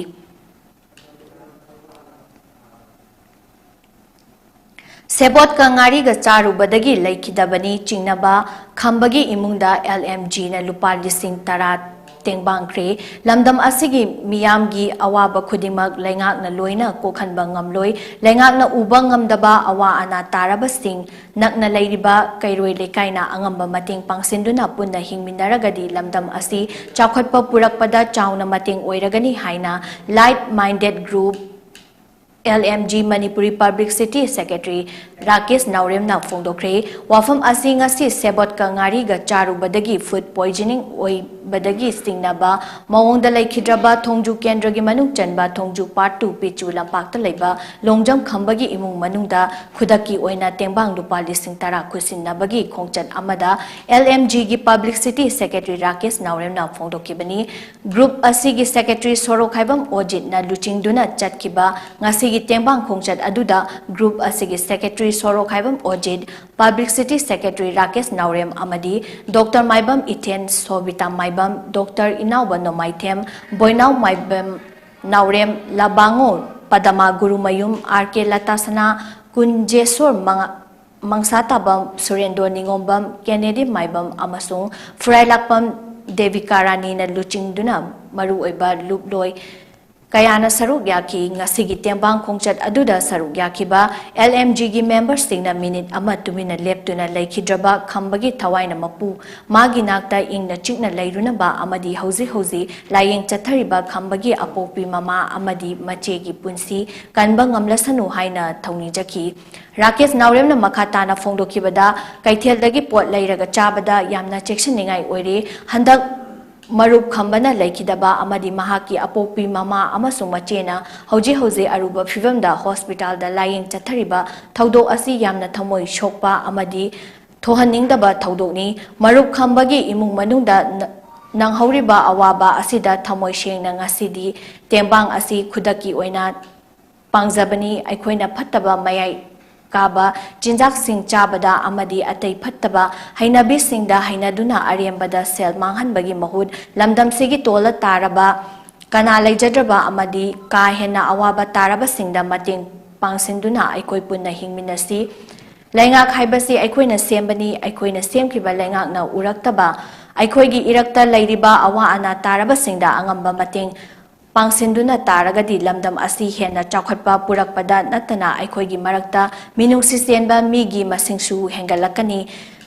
ꯁꯦꯕꯣꯠꯀ ꯉꯥꯔꯤꯒ ꯆꯥꯔꯨꯕꯗꯒꯤ ꯂꯩꯈꯤꯗꯕꯅꯤ ꯆꯤꯡꯅꯕ ꯈꯝꯕꯒꯤ ꯏꯃꯨꯡꯗ ꯑꯦꯜ ꯑꯦꯝ ꯖꯤꯅ ꯂꯨꯄꯥ ꯂꯤꯁꯤꯡ ꯇꯔꯥ ꯇꯦꯡꯕꯥꯡꯈ꯭ꯔꯦ꯫ ꯂꯝꯗꯝ ꯑꯁꯤꯒꯤ ꯃꯤꯌꯥꯝꯒꯤ ꯑꯋꯥꯕ ꯈꯨꯗꯤꯡꯃꯛ ꯂꯩꯉꯥꯛꯅ ꯂꯣꯏꯅ ꯀꯣꯛꯍꯟꯕ ꯉꯝꯂꯣꯏ꯫ ꯂꯩꯉꯥꯛꯅ ꯎꯕ ꯉꯝꯗꯕ ꯑꯋꯥ ꯑꯅꯥ ꯇꯥꯔꯕꯁꯤꯡ, ꯅꯛꯅ ꯂꯩꯔꯤꯕ ꯀꯩꯔꯣꯏ ꯂꯩꯀꯥꯏꯅ ꯑꯉꯝꯕ ꯃꯇꯦꯡ ꯄꯥꯡꯁꯤꯟꯗꯨꯅ ꯄꯨꯟꯅ ꯍꯤꯡꯃꯤꯟꯅꯔꯒꯗꯤ ꯂꯝꯗꯝ ꯑꯁꯤ ꯆꯥꯎꯈꯠꯄ ꯄꯨꯔꯛꯄꯗ ꯆꯥꯎꯅ ꯃꯇꯦꯡ ꯑꯣꯏꯔꯒꯅꯤ ꯍꯥꯏꯅ Like Minded Group, L M G Manipuri publicity secretary Rakesh ꯅꯥꯎꯔꯦꯝꯅ ꯐꯣꯡꯗꯣꯛꯈ꯭ꯔꯦ꯫ ꯋꯥꯐꯝ ꯑꯁꯤ ꯉꯁꯤ ꯁꯦꯕꯣꯠꯀ ꯉꯥꯔꯤꯒ ꯆꯥꯔꯨꯕꯗꯒꯤ ꯐꯨꯗ ꯄꯣꯏꯖꯅꯤꯡ ꯑꯣꯏ ꯕꯗꯒꯤ ꯆꯤꯡꯅꯕ ꯃꯑꯣꯡꯗ ꯂꯩꯈꯤꯗ꯭ꯔꯕ ꯊꯣꯡꯖꯨ ꯀꯦꯟꯗ꯭ꯔꯒꯤ ꯃꯅꯨꯡ ꯆꯟꯕ ꯊꯣꯡꯖꯨ ꯄꯥꯔꯠ ꯇꯨ ꯄꯤꯆꯨ ꯂꯝꯄꯥꯛꯇ ꯂꯩꯕ ꯂꯣꯡꯖꯝ ꯈꯝꯕꯒꯤ ꯏꯃꯨꯡ ꯃꯅꯨꯡꯗ ꯈꯨꯗꯛꯀꯤ ꯑꯣꯏꯅ ꯇꯦꯡꯕꯥꯡ ꯂꯨꯄꯥ ꯂꯤꯁꯤꯡ ꯇꯔꯥ ꯈꯨꯠꯁꯤꯟꯅꯕꯒꯤ ꯈꯣꯡꯆꯠ ꯑꯃꯗ L M G ꯒꯤ ꯄꯕ꯭ꯂꯤꯁꯤꯇꯤ ꯁꯦꯀ꯭ꯔꯦꯇꯔꯤ ꯔꯥꯀꯦꯁ ꯅꯥꯎꯔꯦꯝꯅ ꯐꯣꯡꯗꯣꯛꯈꯤꯕꯅꯤ꯫ ꯒ꯭ꯔꯨꯞ ꯑꯁꯤꯒꯤ ꯁꯦꯀ꯭ꯔꯦꯇꯔꯤ ꯁꯣꯔꯣꯛꯈꯥꯏꯕꯝ ꯑꯣꯖꯤꯠꯅ ꯂꯨꯆꯤꯡꯗꯨꯅ ꯆꯠꯈꯤꯕ ꯉꯁꯤꯒꯤ ꯇꯦꯡꯕꯥꯡ ꯈꯣꯡꯆꯠ ꯑꯗꯨꯗ ꯒ꯭ꯔꯨꯞ ꯑꯁꯤꯒꯤ ꯁꯦꯀ꯭ꯔꯦꯇꯔꯤ ꯁꯣꯔꯣꯛꯈꯥꯏꯕꯝ ꯑꯣꯖꯤꯠ, ꯄꯕ꯭ꯂꯤꯁꯤꯇꯤ ꯁꯦꯀ꯭ꯔꯦꯇꯔꯤ ꯔꯥꯀꯦꯁ ꯅꯥꯎꯔꯦꯝ ꯑꯃꯗꯤ ꯗꯣꯛꯇꯔ ꯃꯥꯏꯕꯝ ꯏꯊꯦꯟ, ꯁꯣꯕꯤꯇꯥ ꯃꯥꯏꯕꯝ, ꯗꯣꯛꯇꯔ ꯏꯅꯥꯎꯕ ꯅꯣꯡꯃꯥꯏꯊꯦꯝ, ꯕꯣꯏꯅꯥꯎ ꯃꯥꯏꯕꯝ ꯅꯥꯎꯔꯦꯝ, ꯂꯕꯥꯉꯣ ꯄꯗꯃꯥ ꯒꯨꯔꯨꯃꯌꯨꯝ, ꯑꯥꯔ ꯀꯦ ꯂꯇꯥꯁꯅꯥ, ꯀꯨꯟꯖꯦꯁꯣꯔ ꯃꯉꯥ-, ꯃꯪꯁꯥꯇꯥꯕꯝ ꯁꯨꯔꯦꯟꯗ꯭ꯔꯣ ꯅꯤꯉꯣꯝꯕꯝ, ꯀꯦꯅꯦꯗꯤ ꯃꯥꯏꯕꯝ ꯑꯃꯁꯨꯡ ꯐꯨꯔꯥꯏꯂꯥꯛꯄꯝ ꯗꯦꯕꯤꯀꯥ ꯔꯥꯅꯤꯅ ꯂꯨꯆꯤꯡꯗꯨꯅ ꯃꯔꯨꯑꯣꯏꯕ ꯂꯨꯞꯂꯣꯏ ꯀꯌꯥꯅ ꯁꯔꯨꯛ ꯌꯥꯈꯤ꯫ ꯉꯁꯤꯒꯤ ꯇꯦꯡꯕꯥꯡ ꯈꯣꯡꯆꯠ ꯑꯗꯨꯗ ꯁꯔꯨꯛ ꯌꯥꯈꯤꯕ L M G ꯒꯤ ꯃꯦꯝꯕꯔꯁꯤꯡꯅ ꯃꯤꯅꯤꯠ ꯑꯃ ꯇꯨꯃꯤꯟꯅ ꯂꯦꯞꯇꯨꯅ ꯂꯩꯈꯤꯗ꯭ꯔꯕ ꯈꯝꯕꯒꯤ ꯊꯋꯥꯏꯅ ꯃꯄꯨ ꯃꯥꯒꯤ ꯅꯥꯛꯇ ꯏꯪꯅ ꯆꯤꯛꯅ ꯂꯩꯔꯨꯅꯕ ꯑꯃꯗꯤ ꯍꯧꯖꯤꯛ ꯍꯧꯖꯤꯛ ꯂꯥꯌꯦꯡ ꯆꯠꯊꯔꯤꯕ ꯈꯝꯕꯒꯤ ꯑꯄꯣꯛꯄꯤ ꯃꯃꯥ ꯑꯃꯗꯤ ꯃꯆꯦꯒꯤ ꯄꯨꯟꯁꯤ ꯀꯟꯕ ꯉꯝꯂꯁꯅꯨ ꯍꯥꯏꯅ ꯊꯧꯅꯤꯖꯈꯤ꯫ ꯔꯥꯀꯦꯁ ꯅꯥꯎꯔꯦꯝꯅ ꯃꯈꯥ ꯇꯥꯅ ꯐꯣꯡꯗꯣꯛꯈꯤꯕꯗ, ꯀꯩꯊꯦꯜꯗꯒꯤ ꯄꯣꯠ ꯂꯩꯔꯒ ꯆꯥꯕꯗ ꯌꯥꯝꯅ ꯆꯦꯛꯁꯤꯟꯅꯤꯡꯉꯥꯏ ꯑꯣꯏꯔꯦ꯫ ꯍꯟꯗꯛ ꯃꯔꯨꯞ ꯈꯝꯕꯅ ꯂꯩꯈꯤꯗꯕ ꯑꯃꯗꯤ ꯃꯍꯥꯛꯀꯤ ꯑꯄꯣꯛꯄꯤ ꯃꯃꯥ ꯑꯃꯁꯨꯡ ꯃꯆꯦꯅ ꯍꯧꯖꯤꯛ ꯍꯧꯖꯤꯛ ꯑꯔꯨꯕ ꯐꯤꯚꯝꯗ ꯍꯣꯁꯄꯤꯇꯥꯜꯗ ꯂꯥꯌꯦꯡ ꯆꯠꯊꯔꯤꯕ ꯊꯧꯗꯣꯛ ꯑꯁꯤ ꯌꯥꯝꯅ ꯊꯃꯣꯏ ꯁꯣꯛꯄ ꯑꯃꯗꯤ ꯊꯣꯛꯍꯟꯅꯤꯡꯗꯕ ꯊꯧꯗꯣꯛꯅꯤ꯫ ꯃꯔꯨꯞ ꯈꯝꯕꯒꯤ ꯏꯃꯨꯡ ꯃꯅꯨꯡꯗ ꯅ-, ꯅꯪꯍꯧꯔꯤꯕ ꯑꯋꯥꯕ ꯑꯁꯤꯗ ꯊꯃꯣꯏ ꯁꯦꯡꯅ ꯉꯁꯤꯗꯤ ꯇꯦꯡꯕꯥꯡ ꯑꯁꯤ ꯈꯨꯗꯛꯀꯤ ꯑꯣꯏꯅ ꯄꯥꯡꯖꯕꯅꯤ꯫ ꯑꯩꯈꯣꯏꯅ ꯐꯠꯇꯕ ꯃꯌꯥꯏ ꯀꯥꯕ ꯆꯤꯟꯖꯥꯛꯁꯤꯡ ꯆꯥꯕꯗ ꯑꯃꯗꯤ ꯑꯇꯩ ꯐꯠꯇꯕ ꯍꯩꯅꯕꯤꯁꯤꯡꯗ ꯍꯩꯅꯗꯨꯅ ꯑꯔꯦꯝꯕꯗ ꯁꯦꯜ ꯃꯥꯡꯍꯟꯕꯒꯤ ꯃꯍꯨꯠ, ꯂꯝꯗꯝꯁꯤꯒꯤ ꯇꯣꯜꯂ ꯇꯥꯔꯕ, ꯀꯅꯥ ꯂꯩꯖꯗ꯭ꯔꯕ ꯑꯃꯗꯤ ꯀꯥ ꯍꯦꯟꯅ ꯑꯋꯥꯕ ꯇꯥꯔꯕꯁꯤꯡꯗ ꯃꯇꯦꯡ ꯄꯥꯡꯁꯤꯟꯗꯨꯅ ꯑꯩꯈꯣꯏ ꯄꯨꯟꯅ ꯍꯤꯡꯃꯤꯟꯅꯁꯤ꯫ ꯂꯩꯉꯥꯛ ꯍꯥꯏꯕꯁꯤ ꯑꯩꯈꯣꯏꯅ ꯁꯦꯝꯕꯅꯤ꯫ ꯑꯩꯈꯣꯏꯅ ꯁꯦꯝꯈꯤꯕ ꯂꯩꯉꯥꯛꯅ ꯎꯔꯛꯇꯕ, ꯑꯩꯈꯣꯏꯒꯤ ꯏꯔꯛꯇ ꯂꯩꯔꯤꯕ ꯑꯋꯥ ꯑꯅꯥ ꯇꯥꯔꯕꯁꯤꯡꯗ ꯑꯉꯝꯕ ꯃꯇꯦꯡ ꯄꯥꯡꯁꯤꯟꯗꯨꯅ ꯇꯥꯔꯒꯗꯤ ꯂꯝꯗꯝ ꯑꯁꯤ ꯍꯦꯟꯅ ꯆꯥꯎꯈꯠꯄ ꯄꯨꯔꯛꯄꯗ ꯅꯠꯇꯅ ꯑꯩꯈꯣꯏꯒꯤ ꯃꯔꯛꯇ ꯃꯤꯅꯨꯡꯁꯤ ꯆꯦꯟꯕ ꯃꯤꯒꯤ ꯃꯁꯤꯡꯁꯨ ꯍꯦꯟꯒꯠꯂꯛꯀꯅꯤ꯫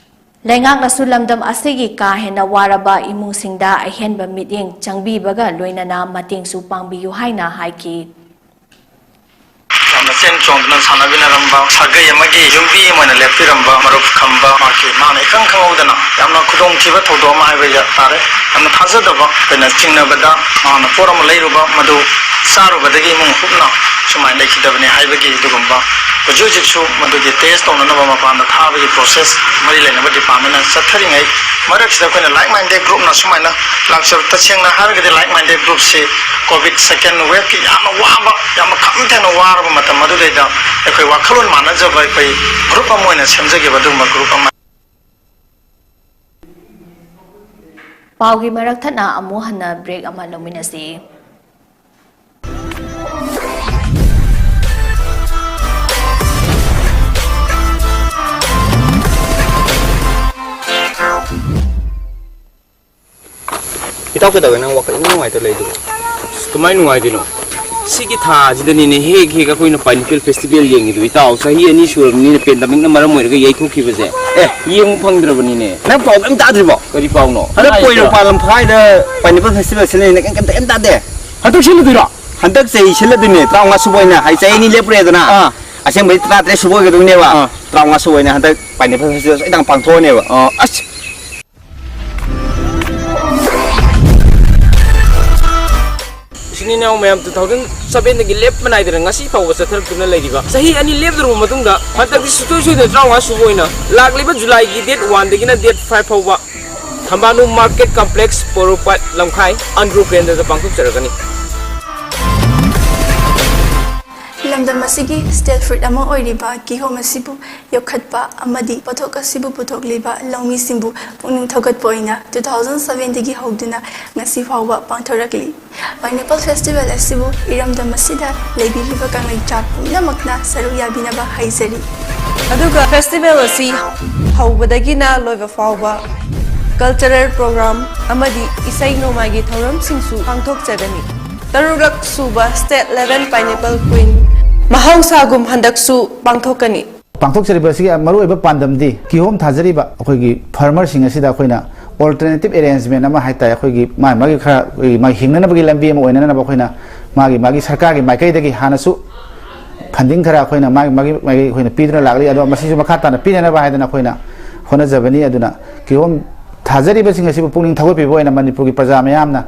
ꯂꯩꯉꯥꯛꯅꯁꯨ ꯂꯝꯗꯝ ꯑꯁꯤꯒꯤ ꯀꯥ ꯍꯦꯟꯅ ꯋꯥꯔꯕ ꯏꯃꯨꯡꯁꯤꯡꯗ ꯑꯍꯦꯟꯕ ꯃꯤꯠꯌꯦꯡ ꯆꯪꯕꯤꯕꯒ ꯂꯣꯏꯅꯅ ꯃꯇꯦꯡꯁꯨ ꯄꯥꯡꯕꯤꯌꯨ ꯍꯥꯏꯅ ꯍꯥꯏꯈꯤ꯫ ꯌꯥꯝꯅ ꯆꯦꯟ ꯆꯣꯡꯗꯨꯅ ꯁꯥꯟꯅꯃꯤꯟꯅꯔꯝꯕ ꯁꯥꯒꯩ ꯑꯃꯒꯤ ꯌꯨꯝꯕꯤ ꯑꯃ ꯑꯣꯏꯅ ꯂꯦꯞꯄꯤꯔꯝꯕ ꯃꯔꯨꯞ ꯈꯝꯕ ꯃꯍꯥꯛꯀꯤ ꯃꯥꯅ ꯏꯈꯪ ꯈꯪꯍꯧꯗꯅ ꯌꯥꯝꯅ ꯈꯨꯗꯣꯡꯊꯤꯕ ꯊꯧꯗꯣꯛ ꯑꯃ ꯍꯥꯏꯕ ꯌꯥ-, ꯇꯥꯔꯦ꯫ ꯌꯥꯝꯅ ꯊꯥꯖꯗꯕ ꯑꯩꯈꯣꯏꯅ ꯆꯤꯡꯅꯕꯗ ꯃꯥꯅ ꯄꯣꯠ ꯑꯃ ꯂꯩꯔꯨꯕ, ꯃꯗꯨ ꯆꯥꯔꯨꯕꯗꯒꯤ ꯏꯃꯨꯡ ꯍꯨꯞꯅ ꯁꯨꯃꯥꯏꯅ ꯂꯩꯈꯤꯗꯕꯅꯤ ꯍꯥꯏꯕꯒꯤ ꯑꯗꯨꯒꯨꯝꯕ ꯍꯧꯖꯤꯛ ꯍꯧꯖꯤꯛꯁꯨ ꯃꯗꯨꯒꯤ ꯇꯦꯁ ꯇꯧꯅꯅꯕ ꯃꯄꯥꯟꯗ ꯊꯥꯕꯒꯤ ꯄ꯭ꯔꯣꯁꯦꯁ ꯃꯔꯤ ꯂꯩꯅꯕ ꯗꯤꯄꯥꯔꯠꯃꯦꯟꯅ ꯆꯠꯊꯔꯤꯉꯩ ꯃꯔꯛꯁꯤꯗ ꯑꯩꯈꯣꯏꯅ ꯂꯥꯏꯛ ꯃꯥꯏꯟꯗꯦꯠ ꯒ꯭ꯔꯨꯞꯅ ꯁꯨꯃꯥꯏꯅ ꯂꯥꯛꯆꯕ, ꯇꯁꯦꯡꯅ ꯍꯥꯏꯔꯒꯗꯤ ꯂꯥꯏꯛ ꯃꯥꯏꯟꯗꯦꯠ ꯒ꯭ꯔꯨꯞꯁꯤ ꯀꯣꯚꯤꯗ ꯁꯦꯀꯦꯟ ꯋꯦꯕꯀꯤ ꯌꯥꯝꯅ ꯋꯥꯕ, ꯌꯥꯝꯅ ꯈꯝ ꯊꯦꯡꯅ ꯋꯥꯔꯕ ꯃꯇꯝ ꯑꯗꯨꯗꯩꯗ ꯑꯩꯈꯣꯏ ꯋꯥꯈꯜꯂꯣꯟ ꯃꯥꯟꯅꯖꯕ ꯑꯩꯈꯣꯏ ꯒ꯭ꯔꯨꯞ ꯑꯃ ꯑꯣꯏꯅ ꯁꯦꯝꯖꯈꯤꯕ ꯑꯗꯨꯒꯨꯝꯕ ꯒ꯭ꯔꯨꯞ ꯑꯃ꯫ ꯄꯥꯎꯒꯤ ꯃꯔꯛ ꯊꯠꯅ ꯑꯃꯨꯛ ꯍꯟꯅ ꯕ꯭ꯔꯦꯛ ꯑꯃ ꯂꯧꯃꯤꯟꯅꯁꯤ꯫ ꯏꯇꯥꯎ, ꯀꯩꯗꯧꯋꯦ ꯅꯪ ꯋꯥꯈꯜ ꯏꯅꯨꯡ ꯅꯨꯡꯉꯥꯏꯇ ꯂꯩꯗꯨꯕꯣ? ꯑꯁ, ꯀꯃꯥꯏ ꯅꯨꯡꯉꯥꯏꯗꯣꯏꯅꯣ? ꯁꯤꯒꯤ ꯊꯥꯁꯤꯗꯅꯤꯅꯦ ꯍꯦꯛ ꯍꯦꯛ ꯑꯩꯈꯣꯏꯅ Pineapple Festival ꯌꯦꯡꯉꯤꯗꯣ, ꯏꯇꯥꯎ꯫ ꯆꯍꯤ ꯑꯅꯤ ꯁꯨꯔꯕꯅꯤꯅ pandemic ꯅ ꯃꯔꯝ ꯑꯣꯏꯔꯒ ꯌꯩꯊꯣꯛꯈꯤꯕꯁꯦ꯫ ꯑꯦ, ꯌꯦꯡꯕ ꯐꯪꯗ꯭ꯔꯕꯅꯤꯅꯦ꯫ ꯅꯪ ꯄꯥꯎ ꯀꯩꯝ ꯇꯥꯗ꯭ꯔꯤꯕꯣ? ꯀꯔꯤ ꯄꯥꯎꯅꯣ? ꯍꯟꯗꯛ ꯀꯣꯏꯔꯣ ꯄꯥꯂꯝ ꯐꯥꯏꯗ Pineapple Festival ꯁꯤꯟꯅꯩꯅ ꯀꯩꯝꯇ, ꯀꯩꯝ ꯇꯥꯗꯦ? ꯍꯟꯗꯛ ꯁꯤꯜꯂꯨꯗꯣꯏꯔꯣ? ꯍꯟꯗꯛ ꯆꯍꯤ ꯁꯤꯜꯂꯗꯣꯏꯅꯦ, ꯇꯔꯥꯃꯉꯥ ꯁꯨꯕ ꯑꯣꯏꯅ, ꯍꯥꯏ ꯆꯍꯤ ꯑꯅꯤ ꯂꯦꯞꯄꯨꯔꯦꯗꯅ꯫ ꯑꯥ꯫ ꯑꯁꯦꯡꯕꯩ ꯇꯔꯥꯇꯔꯦꯠ ꯁꯨꯕ ꯑꯣꯏꯒꯗꯣꯏꯅꯦꯕ꯫ ꯑꯥ꯫ ꯇꯔꯥꯃꯉꯥ ꯁꯨꯕ ꯑꯣꯏꯅ ꯍꯟꯗꯛ Pineapple Festival ꯁꯣꯏꯗꯅ ꯄꯥꯡꯊꯣꯛꯑꯅꯦꯕ꯫ ꯑꯥ, ꯑꯁ꯫ ꯏꯆꯤꯟ ꯏꯅꯥꯎ ꯃꯌꯥꯝ, two thousand seven ꯗꯒꯤ ꯂꯦꯞꯄ ꯅꯥꯏꯗꯅ ꯉꯁꯤ ꯐꯥꯎꯕ ꯆꯠꯊꯔꯛꯇꯨꯅ ꯂꯩꯔꯤꯕ, ꯆꯍꯤ ꯑꯅꯤ ꯂꯦꯞꯂꯨꯔꯕ ꯃꯇꯨꯡꯗ ꯍꯟꯗꯛꯇꯤ ꯁꯨꯡꯁꯣꯏ ꯁꯣꯏꯗꯅ ꯇꯔꯥꯃꯉꯥ ꯁꯨꯕ ꯑꯣꯏꯅ ꯂꯥꯛꯂꯤꯕ ꯖꯨꯂꯥꯏꯒꯤ date one ꯗꯒꯤꯅ date five ꯐꯥꯎꯕ ꯊꯝꯕꯥꯅꯨ Market Complex, ꯄꯣꯔꯣꯝꯄꯥꯠ, ꯂꯝꯈꯥꯏ, ꯑꯟꯗ꯭ꯔꯣ ꯀꯦꯟꯗ꯭ꯔꯗ ꯄꯥꯡꯊꯣꯛꯆꯔꯒꯅꯤ꯫ ꯂꯝꯗꯝ ꯑꯁꯤꯒꯤ staple fruit ꯑꯃ ꯑꯣꯏꯔꯤꯕ ꯀꯤꯍꯣꯝ ꯑꯁꯤꯕꯨ ꯌꯣꯛꯈꯠꯄ ꯑꯃꯗꯤ ꯄꯣꯠꯊꯣꯛ ꯑꯁꯤꯕꯨ ꯄꯨꯊꯣꯛꯂꯤꯕ ꯂꯧꯃꯤꯁꯤꯡꯕꯨ ꯄꯨꯛꯅꯤꯡ ꯊꯧꯒꯠꯄ ꯑꯣꯏꯅ two thousand seven ꯗꯒꯤ ꯍꯧꯗꯨꯅ ꯉꯁꯤ ꯐꯥꯎꯕ ꯄꯥꯡꯊꯣꯔꯛꯂꯤ꯫ Pineapple Festival ꯑꯁꯤꯕꯨ ꯏꯔꯝꯗꯝ ꯑꯁꯤꯗ ꯂꯩꯕꯤꯔꯤꯕ ꯀꯪꯂꯩꯆꯥ ꯄꯨꯝꯅꯃꯛꯅ ꯁꯔꯨꯛ ꯌꯥꯕꯤꯅꯕ ꯍꯥꯏꯖꯔꯤ꯫ ꯑꯗꯨꯒ festival ꯑꯁꯤ ꯍꯧꯕꯗꯒꯤꯅ ꯂꯣꯏꯕ ꯐꯥꯎꯕ cultural program ꯑꯃꯗꯤ ꯏꯁꯩ ꯅꯣꯡꯃꯥꯏꯒꯤ ꯊꯧꯔꯝꯁꯤꯡꯁꯨ ꯄꯥꯡꯊꯣꯛꯆꯒꯅꯤ꯫ ꯇꯔꯨꯛꯂꯛ ꯁꯨꯕ State Level Pineapple Queen ꯃꯍꯧꯁꯥꯒꯨꯝ ꯍꯟꯗꯛꯁꯨ ꯄꯥꯡꯊꯣꯛꯀꯅꯤ꯫ ꯄꯥꯡꯊꯣꯛꯆꯔꯤꯕ ꯑꯁꯤꯒꯤ ꯃꯔꯨꯑꯣꯏꯕ ꯄꯥꯟꯗꯝꯗꯤ ꯀꯤꯍꯣꯝ ꯊꯥꯖꯔꯤꯕ ꯑꯩꯈꯣꯏꯒꯤ farmer ꯁꯤꯡ ꯑꯁꯤꯗ ꯑꯩꯈꯣꯏꯅ alternative arrangement ꯑꯃ ꯍꯥꯏꯇꯥꯔꯦ, ꯑꯩꯈꯣꯏꯒꯤ ꯃꯥ-, ꯃꯥꯒꯤ ꯈꯔ ꯑꯩꯈꯣꯏꯒꯤ ꯃꯥꯒꯤ ꯍꯤꯡꯅꯅꯕꯒꯤ ꯂꯝꯕꯤ ꯑꯃ ꯑꯣꯏꯅꯅꯕ ꯑꯩꯈꯣꯏꯅ ꯃꯥꯒꯤ, ꯃꯥꯒꯤ ꯁꯔꯀꯥꯔꯒꯤ ꯃꯥꯏꯀꯩꯗꯒꯤ ꯍꯥꯟꯅꯁꯨ funding ꯈꯔ ꯑꯩꯈꯣꯏꯅ ꯃꯥꯒꯤ, ꯃꯥꯒꯤ, ꯃꯥꯒꯤ ꯑꯩꯈꯣꯏꯅ ꯄꯤꯗꯨꯅ ꯂꯥꯛꯂꯤ꯫ ꯑꯗꯣ ꯃꯁꯤꯁꯨ ꯃꯈꯥ ꯇꯥꯅ ꯄꯤꯅꯅꯕ ꯍꯥꯏꯗꯅ ꯑꯩꯈꯣꯏꯅ ꯍꯣꯠꯅꯖꯕꯅꯤ꯫ ꯑꯗꯨꯅ ꯀꯤꯍꯣꯝ ꯊꯥꯖꯔꯤꯕꯁꯤꯡ ꯑꯁꯤꯕꯨ ꯄꯨꯛꯅꯤꯡ ꯊꯧꯒꯠꯄꯤꯕ ꯑꯣꯏꯅ ꯃꯅꯤꯄꯨꯔꯒꯤ ꯄ꯭ꯔꯖꯥ ꯃꯌꯥꯝꯅ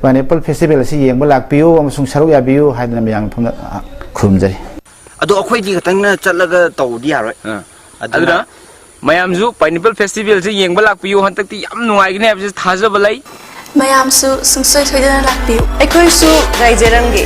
pineapple festival ꯑꯁꯤ ꯌꯦꯡꯕ ꯂꯥꯛꯄꯤꯌꯨ ꯑꯃꯁꯨꯡ ꯁꯔꯨꯛ ꯌꯥꯕꯤꯌꯨ ꯍꯥꯏꯗꯨꯅ ꯃꯌꯥꯝꯒꯤ ꯃꯐꯝꯗ, ꯑ, ꯈꯨꯔꯨꯝꯖꯔꯤ꯫ ꯑꯗꯣ ꯑꯩꯈꯣꯏꯗꯤ ꯈꯛꯇꯪꯅ ꯆꯠꯂꯒ ꯇꯧꯕꯗꯤ ꯌꯥꯔꯣꯏ꯫ ꯑꯥ꯫ ꯑꯗꯨꯅ ꯑꯗꯨꯅ ꯃꯌꯥꯝꯁꯨ pineapple festivalꯁꯦ ꯌꯦꯡꯕ ꯂꯥꯛꯄꯤꯌꯨ꯫ ꯍꯟꯗꯛꯇꯤ ꯌꯥꯝ ꯅꯨꯡꯉꯥꯏꯒꯅꯤ ꯍꯥꯏꯕꯁꯤ ꯊꯥꯖꯕ ꯂꯩ꯫ ꯃꯌꯥꯝꯁꯨ ꯁꯨꯡꯁꯣꯏ ꯁꯣꯏꯗꯅ ꯂꯥꯛꯄꯤꯌꯨ꯫ ꯑꯩꯈꯣꯏꯁꯨ ꯉꯥꯏꯖꯔꯝꯒꯦ꯫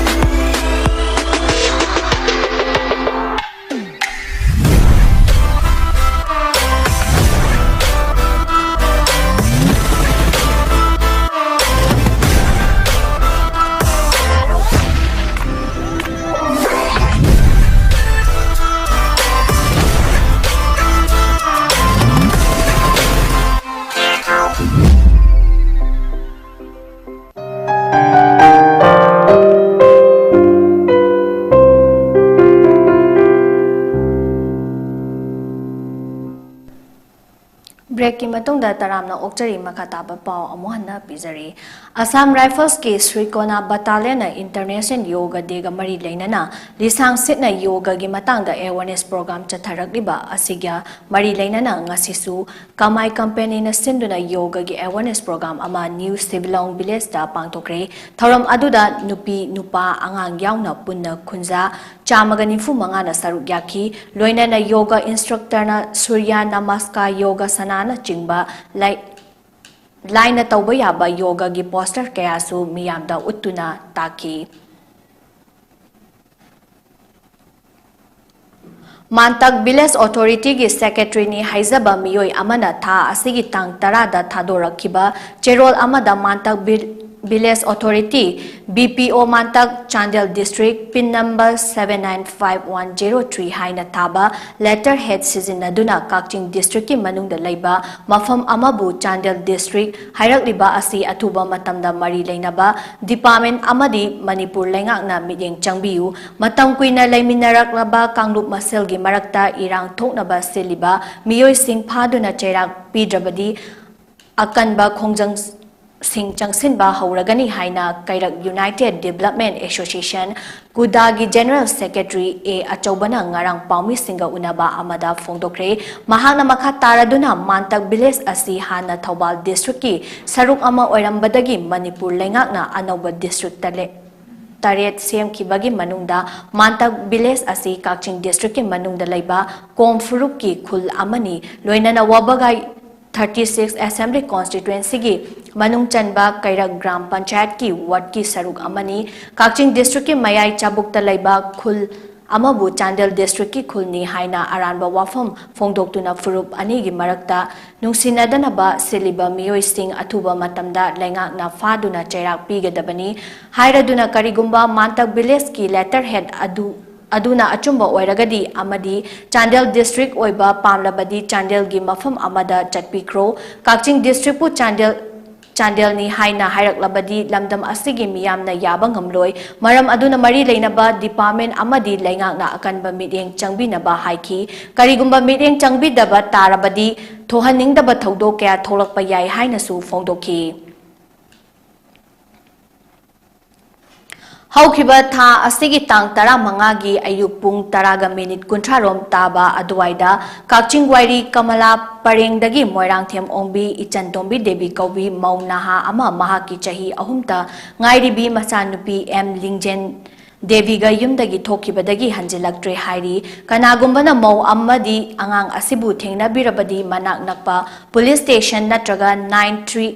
Breakꯀꯤ ꯃꯇꯨꯡꯗ ꯇꯔꯥꯝꯅ ꯑꯣꯛꯆꯔꯤ꯫ ꯃꯈꯥ ꯇꯥꯕ ꯄꯥꯎ ꯑꯃꯨꯛ ꯍꯟꯅ ꯄꯤꯖꯔꯤ꯫ Assam Riflesꯀꯤ ꯁ꯭ꯔꯤ ꯀꯣꯅꯥ Battalionꯅ International Yoga Dayꯒ ꯃꯔꯤ ꯂꯩꯅꯅ ꯂꯤꯁꯥꯡ ꯁꯤꯠꯅ ꯌꯣꯒꯒꯤ ꯃꯇꯥꯡꯗ awareness program ꯆꯠꯊꯔꯛꯂꯤꯕ ꯑꯁꯤꯒ ꯃꯔꯤ ꯂꯩꯅꯅ ꯉꯁꯤꯁꯨ ꯀꯃꯥꯏ companyꯅ ꯁꯤꯟꯗꯨꯅ ꯌꯣꯒꯒꯤ awareness program ꯑꯃ New Sivilong Villageꯇ ꯄꯥꯡꯊꯣꯛꯈ꯭ꯔꯦ꯫ ꯊꯧꯔꯝ ꯑꯗꯨꯗ ꯅꯨꯄꯤ, ꯅꯨꯄꯥ, ꯑꯉꯥꯡ ꯌꯥꯎꯅ ꯄꯨꯟꯅ ꯈꯨꯟꯖꯥ ꯆꯥꯝꯃꯒ ꯅꯤꯐꯨ ꯃꯉꯥꯅ ꯁꯔꯨꯛ ꯌꯥꯈꯤ꯫ ꯂꯣꯏꯅꯅ ꯌꯣꯒ instructorꯅ ꯁꯨꯔꯌ ꯅꯃꯁꯀꯥꯔ, ꯌꯣꯒꯥꯁꯅꯥꯅꯆꯤꯡꯕ ꯂꯥꯏ-, ꯂꯥꯏꯅ ꯇꯧꯕ ꯌꯥꯕ ꯌꯣꯒꯒꯤ poster ꯀꯌꯥꯁꯨ ꯃꯤꯌꯥꯝꯗ ꯎꯠꯇꯨꯅ ꯇꯥꯛꯈꯤ꯫ ꯃꯥꯟꯇꯛ Village Authorityꯒꯤ secretaryꯅꯤ ꯍꯥꯏꯖꯕ ꯃꯤꯑꯣꯏ ꯑꯃꯅ ꯊꯥ ꯑꯁꯤꯒꯤ ꯇꯥꯡ ꯇꯔꯥꯗ ꯊꯥꯗꯣꯔꯛꯈꯤꯕ ꯆꯦꯔꯣꯜ ꯑꯃꯗ ꯃꯥꯟꯇꯛ ꯚꯤ-, Village Authority, BPO Mantak, Chandel District, pin number seven nine five one zero three ꯍꯥꯏꯅ ꯊꯥꯕ letterhead ꯁꯤꯖꯤꯟꯅꯗꯨꯅ ꯀꯛꯆꯤꯡ Districtꯀꯤ ꯃꯅꯨꯡꯗ ꯂꯩꯕ ꯃꯐꯝ ꯑꯃꯕꯨ ꯆꯥꯟꯗꯦꯜ District ꯍꯥꯏꯔꯛꯂꯤꯕ ꯑꯁꯤ ꯑꯊꯨꯕ ꯃꯇꯝꯗ ꯃꯔꯤ ꯂꯩꯅꯕ department ꯑꯃꯗꯤ ꯃꯅꯤꯄꯨꯔ ꯂꯩꯉꯥꯛꯅ ꯃꯤꯠꯌꯦꯡ ꯆꯪꯕꯤꯌꯨ꯫ ꯃꯇꯝ ꯀꯨꯏꯅ ꯂꯩꯃꯤꯟꯅꯔꯛꯂꯕ ꯀꯥꯡꯂꯨꯞ ꯃꯁꯦꯜꯒꯤ ꯃꯔꯛꯇ ꯏꯔꯥꯡ ꯊꯣꯛꯅꯕ ꯁꯤꯜꯂꯤꯕ ꯃꯤꯑꯣꯏꯁꯤꯡ ꯐꯥꯗꯨꯅ ꯆꯩꯔꯥꯛ ꯄꯤꯗ꯭ꯔꯕꯗꯤ ꯑꯀꯟꯕ ꯈꯣꯡꯖꯪ ꯁꯤꯡ ꯆꯪꯁꯤꯟꯕ ꯍꯧꯔꯒꯅꯤ ꯍꯥꯏꯅ ꯀꯩꯔꯛ United Development Association, ꯀꯨꯗꯥꯒꯤ General Secretary ꯑꯦ ꯑꯆꯧꯕꯅ ꯉꯔꯥꯡ ꯄꯥꯎꯃꯤꯁꯤꯡꯒ ꯎꯅꯕ ꯑꯃꯗ ꯐꯣꯡꯗꯣꯛꯈ꯭ꯔꯦ꯫ ꯃꯍꯥꯛꯅ ꯃꯈꯥ ꯇꯥꯔꯗꯨꯅ ꯃꯥꯟꯇꯛ village ꯑꯁꯤ ꯍꯥꯟꯅ ꯊꯧꯕꯥꯜ district ꯀꯤ ꯁꯔꯨꯛ ꯑꯃ ꯑꯣꯏꯔꯝꯕꯗꯒꯤ ꯃꯅꯤꯄꯨꯔ ꯂꯩꯉꯥꯛꯅ ꯑꯅꯧꯕ district ꯇꯔꯦꯠ ꯇꯔꯦꯠ ꯁꯦꯝꯈꯤꯕꯒꯤ ꯃꯅꯨꯡꯗ ꯃꯥꯟꯇꯛ village ꯑꯁꯤ ꯀꯛꯆꯤꯡ district ꯀꯤ ꯃꯅꯨꯡꯗ ꯂꯩꯕ ꯀꯣꯝ ꯐꯨꯔꯨꯞꯀꯤ ꯈꯨꯜ ꯑꯃꯅꯤ꯫ ꯂꯣꯏꯅꯅ ꯋꯥꯕꯒꯥꯏ thirty six Assembly Constituency ꯒꯤ ꯃꯅꯨꯡ ꯆꯟꯕ ꯀꯩꯔꯛ ꯒ꯭ꯔꯥꯝ ꯄꯟꯆꯥꯌꯠꯀꯤ ward ꯀꯤ ꯁꯔꯨꯛ ꯑꯃꯅꯤ꯫ ꯀꯛꯆꯤꯡ district ꯀꯤ ꯃꯌꯥꯏ ꯆꯕꯨꯛꯇ ꯂꯩꯕ ꯈꯨꯜ ꯑꯃꯕꯨ ꯆꯥꯟꯗꯦꯜ district ꯀꯤ ꯈꯨꯜꯅꯤ ꯍꯥꯏꯅ ꯑꯔꯥꯟꯕ ꯋꯥꯐꯝ ꯐꯣꯡꯗꯣꯛꯇꯨꯅ ꯐꯨꯔꯨꯞ ꯑꯅꯤꯒꯤ ꯃꯔꯛꯇ ꯅꯨꯡꯁꯤꯅꯗꯅꯕ ꯁꯤꯜꯂꯤꯕ ꯃꯤꯑꯣꯏꯁꯤꯡ ꯑꯊꯨꯕ ꯃꯇꯝꯗ ꯂꯩꯉꯥꯛꯅ ꯐꯥꯗꯨꯅ ꯆꯩꯔꯥꯛ ꯄꯤꯒꯗꯕꯅꯤ ꯍꯥꯏꯔꯗꯨꯅ, ꯀꯔꯤꯒꯨꯝꯕ ꯃꯥꯟꯇꯛ village ꯀꯤ letterhead ꯑꯗꯨ, ꯑꯗꯨꯅ ꯑꯆꯨꯝꯕ ꯑꯣꯏꯔꯒꯗꯤ ꯑꯃꯗꯤ ꯆꯥꯟꯗꯦꯜ district ꯑꯣꯏꯕ ꯄꯥꯝꯂꯕꯗꯤ ꯆꯥꯟꯗꯦꯜꯒꯤ ꯃꯐꯝ ꯑꯃꯗ ꯆꯠꯄꯤꯈ꯭ꯔꯣ꯫ ꯀꯛꯆꯤꯡ district ꯄꯨ ꯆꯥꯟꯗꯦꯜ, ꯆꯥꯟꯗꯦꯜꯅꯤ ꯍꯥꯏꯅ ꯍꯥꯏꯔꯛꯂꯕꯗꯤ ꯂꯝꯗꯝ ꯑꯁꯤꯒꯤ ꯃꯤꯌꯥꯝꯅ ꯌꯥꯕ ꯉꯝꯂꯣꯏ꯫ ꯃꯔꯝ ꯑꯗꯨꯅ ꯃꯔꯤ ꯂꯩꯅꯕ department ꯑꯃꯗꯤ ꯂꯩꯉꯥꯛꯅ ꯑꯀꯟꯕ ꯃꯤꯠꯌꯦꯡ ꯆꯪꯕꯤꯅꯕ ꯍꯥꯏꯈꯤ꯫ ꯀꯔꯤꯒꯨꯝꯕ ꯃꯤꯠꯌꯦꯡ ꯆꯪꯕꯤꯗꯕ ꯇꯥꯔꯕꯗꯤ ꯊꯣꯛꯍꯟꯅꯤꯡꯗꯕ ꯊꯧꯗꯣꯛ ꯀꯌꯥ ꯊꯣꯛꯂꯛꯄ ꯌꯥꯏ ꯍꯥꯏꯅꯁꯨ ꯐꯣꯡꯗꯣꯛꯈꯤ꯫ ꯍꯧꯈꯤꯕ ꯊꯥ ꯑꯁꯤꯒꯤ ꯇꯥꯡ ꯇꯔꯥꯃꯉꯥꯒꯤ ꯑꯌꯨꯛ ꯄꯨꯡ ꯇꯔꯥꯒ ꯃꯤꯅꯤꯠ ꯀꯨꯟꯊ꯭ꯔꯥ ꯔꯣꯝ ꯇꯥꯕ ꯑꯗꯨꯋꯥꯏꯗ ꯀꯛꯆꯤꯡ ꯋꯥꯏꯔꯤ ꯀꯃꯂꯥ ꯄꯔꯦꯡꯗꯒꯤ ꯃꯣꯏꯔꯥꯡꯊꯦꯝ ꯑꯣꯡꯕꯤ ꯏꯆꯟꯇꯣꯝꯕꯤ ꯗꯦꯕꯤ ꯀꯧꯕꯤ ꯃꯧ ꯅꯍꯥ ꯑꯃ ꯃꯍꯥꯛꯀꯤ ꯆꯍꯤ ꯑꯍꯨꯝꯇ ꯉꯥꯏꯔꯤꯕꯤ ꯃꯆꯥꯅꯨꯄꯤ ꯑꯦꯝ ꯂꯤꯡꯖꯦꯟ ꯗꯦꯕꯤꯒ ꯌꯨꯝꯗꯒꯤ ꯊꯣꯛꯈꯤꯕꯗꯒꯤ ꯍꯟꯖꯤꯜꯂꯛꯇ꯭ꯔꯦ ꯍꯥꯏꯔꯤ꯫ ꯀꯅꯥꯒꯨꯝꯕꯅ ꯃꯧ ꯑꯃꯗꯤ ꯑꯉꯥꯡ ꯑꯁꯤꯕꯨ ꯊꯦꯡꯅꯕꯤꯔꯕꯗꯤ ꯃꯅꯥꯛ ꯅꯛꯄ police station ꯅꯠꯇ꯭ꯔꯒ nine three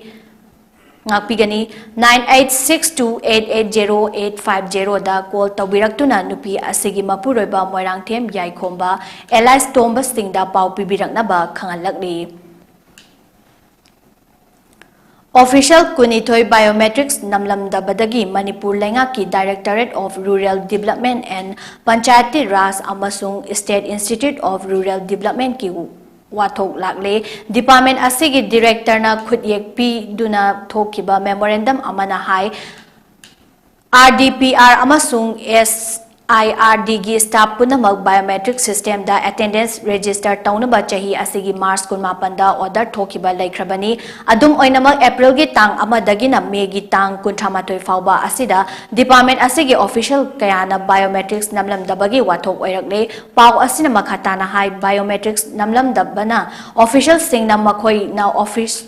ꯉꯥꯛꯄꯤꯒꯅꯤ꯫ Nine eight six two eight eight zero eight five zero ꯗ call ꯇꯧꯕꯤꯔꯛꯇꯨꯅ ꯅꯨꯄꯤ ꯑꯁꯤꯒꯤ ꯃꯄꯨꯔꯣꯏꯕ ꯃꯣꯏꯔꯥꯡꯊꯦꯝ ꯌꯥꯏꯈꯣꯝꯕ alias ꯇꯣꯝꯕ ꯁꯤꯡꯗ ꯄꯥꯎ ꯄꯤꯕꯤꯔꯛꯅꯕ ꯈꯪꯍꯜꯂꯛꯂꯤ꯫ Official ꯀꯨꯟꯅꯤꯊꯣꯏ biometrics ꯅꯝꯂꯝꯗꯕꯗꯒꯤ ꯃꯅꯤꯄꯨꯔ ꯂꯩꯉꯥꯛꯀꯤ Directorate of Rural Development and Panchayati Raj ꯑꯃꯁꯨꯡ State Institute of Rural Development ꯀꯤ ꯋꯥꯊꯣꯛ ꯂꯥꯛꯂꯦ꯫ Department ꯑꯁꯤꯒꯤ director ꯅ ꯈꯨꯠꯌꯦꯛ ꯄꯤꯗꯨꯅ ꯊꯣꯛꯈꯤꯕ memorandum ꯑꯃꯅ ꯍꯥꯏ, R D P R ꯑꯃꯁꯨꯡ S IRDꯒꯤ staff ꯄꯨꯝꯅꯃꯛ biometric systemꯗ attendance register ꯇꯧꯅꯕ ꯆꯍꯤ ꯑꯁꯤꯒꯤ March ꯀꯨꯟꯃꯥꯄꯟꯗ order ꯊꯣꯛꯈꯤꯕ ꯂꯩꯈ꯭ꯔꯕꯅꯤ꯫ ꯑꯗꯨꯝ ꯑꯣꯏꯅꯃꯛ, Aprilꯒꯤ ꯇꯥꯡ ꯑꯃꯗꯒꯤꯅ Mayꯒꯤ ꯇꯥꯡ ꯀꯨꯟꯊ꯭ꯔꯥꯃꯥꯊꯣꯏ ꯐꯥꯎꯕ ꯑꯁꯤꯗ department ꯑꯁꯤꯒꯤ official ꯀꯌꯥꯅ biometrics ꯅꯝꯂꯝꯗꯕꯒꯤ ꯋꯥꯊꯣꯛ ꯑꯣꯏꯔꯛꯂꯦ꯫ ꯄꯥꯎ ꯑꯁꯤꯅ ꯃꯈꯥ ꯇꯥꯅ ꯍꯥꯏ, biometrics ꯅꯝꯂꯝꯗꯕꯅ officialꯁꯤꯡꯅ ꯃꯈꯣꯏꯅ office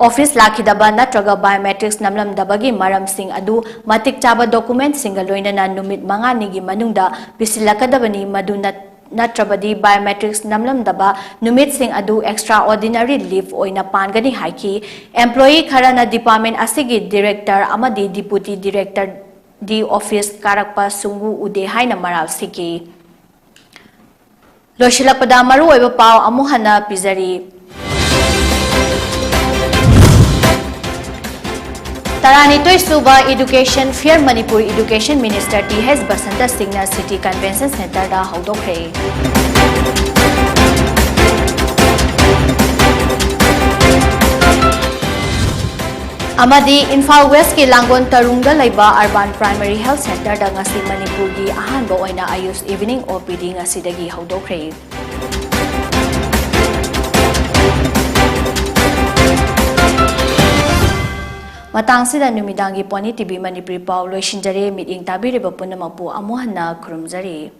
office ꯂꯥꯛꯈꯤꯗꯕ ꯅꯠꯇ꯭ꯔꯒ biometrics ꯅꯝꯂꯝꯗꯕꯒꯤ ꯃꯔꯝꯁꯤꯡ ꯑꯗꯨ ꯃꯇꯤꯛ ꯆꯥꯕ documentꯁꯤꯡꯒ ꯂꯣꯏꯅꯅ ꯅꯨꯃꯤꯠ ꯃꯉꯥꯅꯤꯒꯤ ꯃꯅꯨꯡꯗ ꯄꯤꯁꯤꯜꯂꯛꯀꯗꯕꯅꯤ, ꯃꯗꯨ ꯅꯠ-, ꯅꯠꯇ꯭ꯔꯕꯗꯤ biometrics ꯅꯝꯂꯝꯗꯕ ꯅꯨꯃꯤꯠꯁꯤꯡ ꯑꯗꯨ extraordinary leave ꯑꯣꯏꯅ ꯄꯥꯟꯒꯅꯤ ꯍꯥꯏꯈꯤ꯫ Employee ꯈꯔꯅ department ꯑꯁꯤꯒꯤ director ꯑꯃꯗꯤ deputy directorꯗꯤ office ꯀꯥꯔꯛꯄ ꯁꯨꯡꯎ ꯎꯗꯦ ꯍꯥꯏꯅ ꯃꯔꯥꯜ ꯁꯤꯈꯤ꯫ ꯂꯣꯏꯁꯤꯜꯂꯛꯄꯗ ꯃꯔꯨꯑꯣꯏꯕ ꯄꯥꯎ ꯑꯃꯨꯛ ꯍꯟꯅ ꯄꯤꯖꯔꯤ꯫ ꯇꯔꯥꯅꯤꯊꯣꯏ ꯁꯨꯕ Education Fair Manipur Education Minister T H Basanta ꯁꯤꯡꯅ City Convention Centreꯗ ꯍꯧꯗꯣꯛꯈ꯭ꯔꯦ꯫ ꯑꯃꯗꯤ ꯏꯝꯐꯥꯜ Westꯀꯤ ꯂꯥꯡꯒꯣꯜ ꯇꯔꯨꯡꯗ ꯂꯩꯕ Urban Primary Health Centreꯗ ꯉꯁꯤ ꯃꯅꯤꯄꯨꯔꯒꯤ ꯑꯍꯥꯟꯕ ꯑꯣꯏꯅ Ayush Evening OPD ꯉꯁꯤꯗꯒꯤ ꯍꯧꯗꯣꯛꯈ꯭ꯔꯦ꯫ ꯃꯇꯥꯡꯁꯤꯗ ꯅꯨꯃꯤꯗꯥꯡꯒꯤ Pony TV ꯃꯅꯤꯄꯨꯔꯤ ꯄꯥꯎ ꯂꯣꯏꯁꯤꯟꯖꯔꯦ꯫ ꯃꯤꯠꯌꯦꯡ ꯇꯥꯕꯤꯔꯤꯕ ꯄꯨꯝꯅꯃꯛꯄꯨ ꯑꯃꯨꯛ ꯍꯟꯅ ꯈꯨꯔꯨꯝꯖꯔꯤ꯫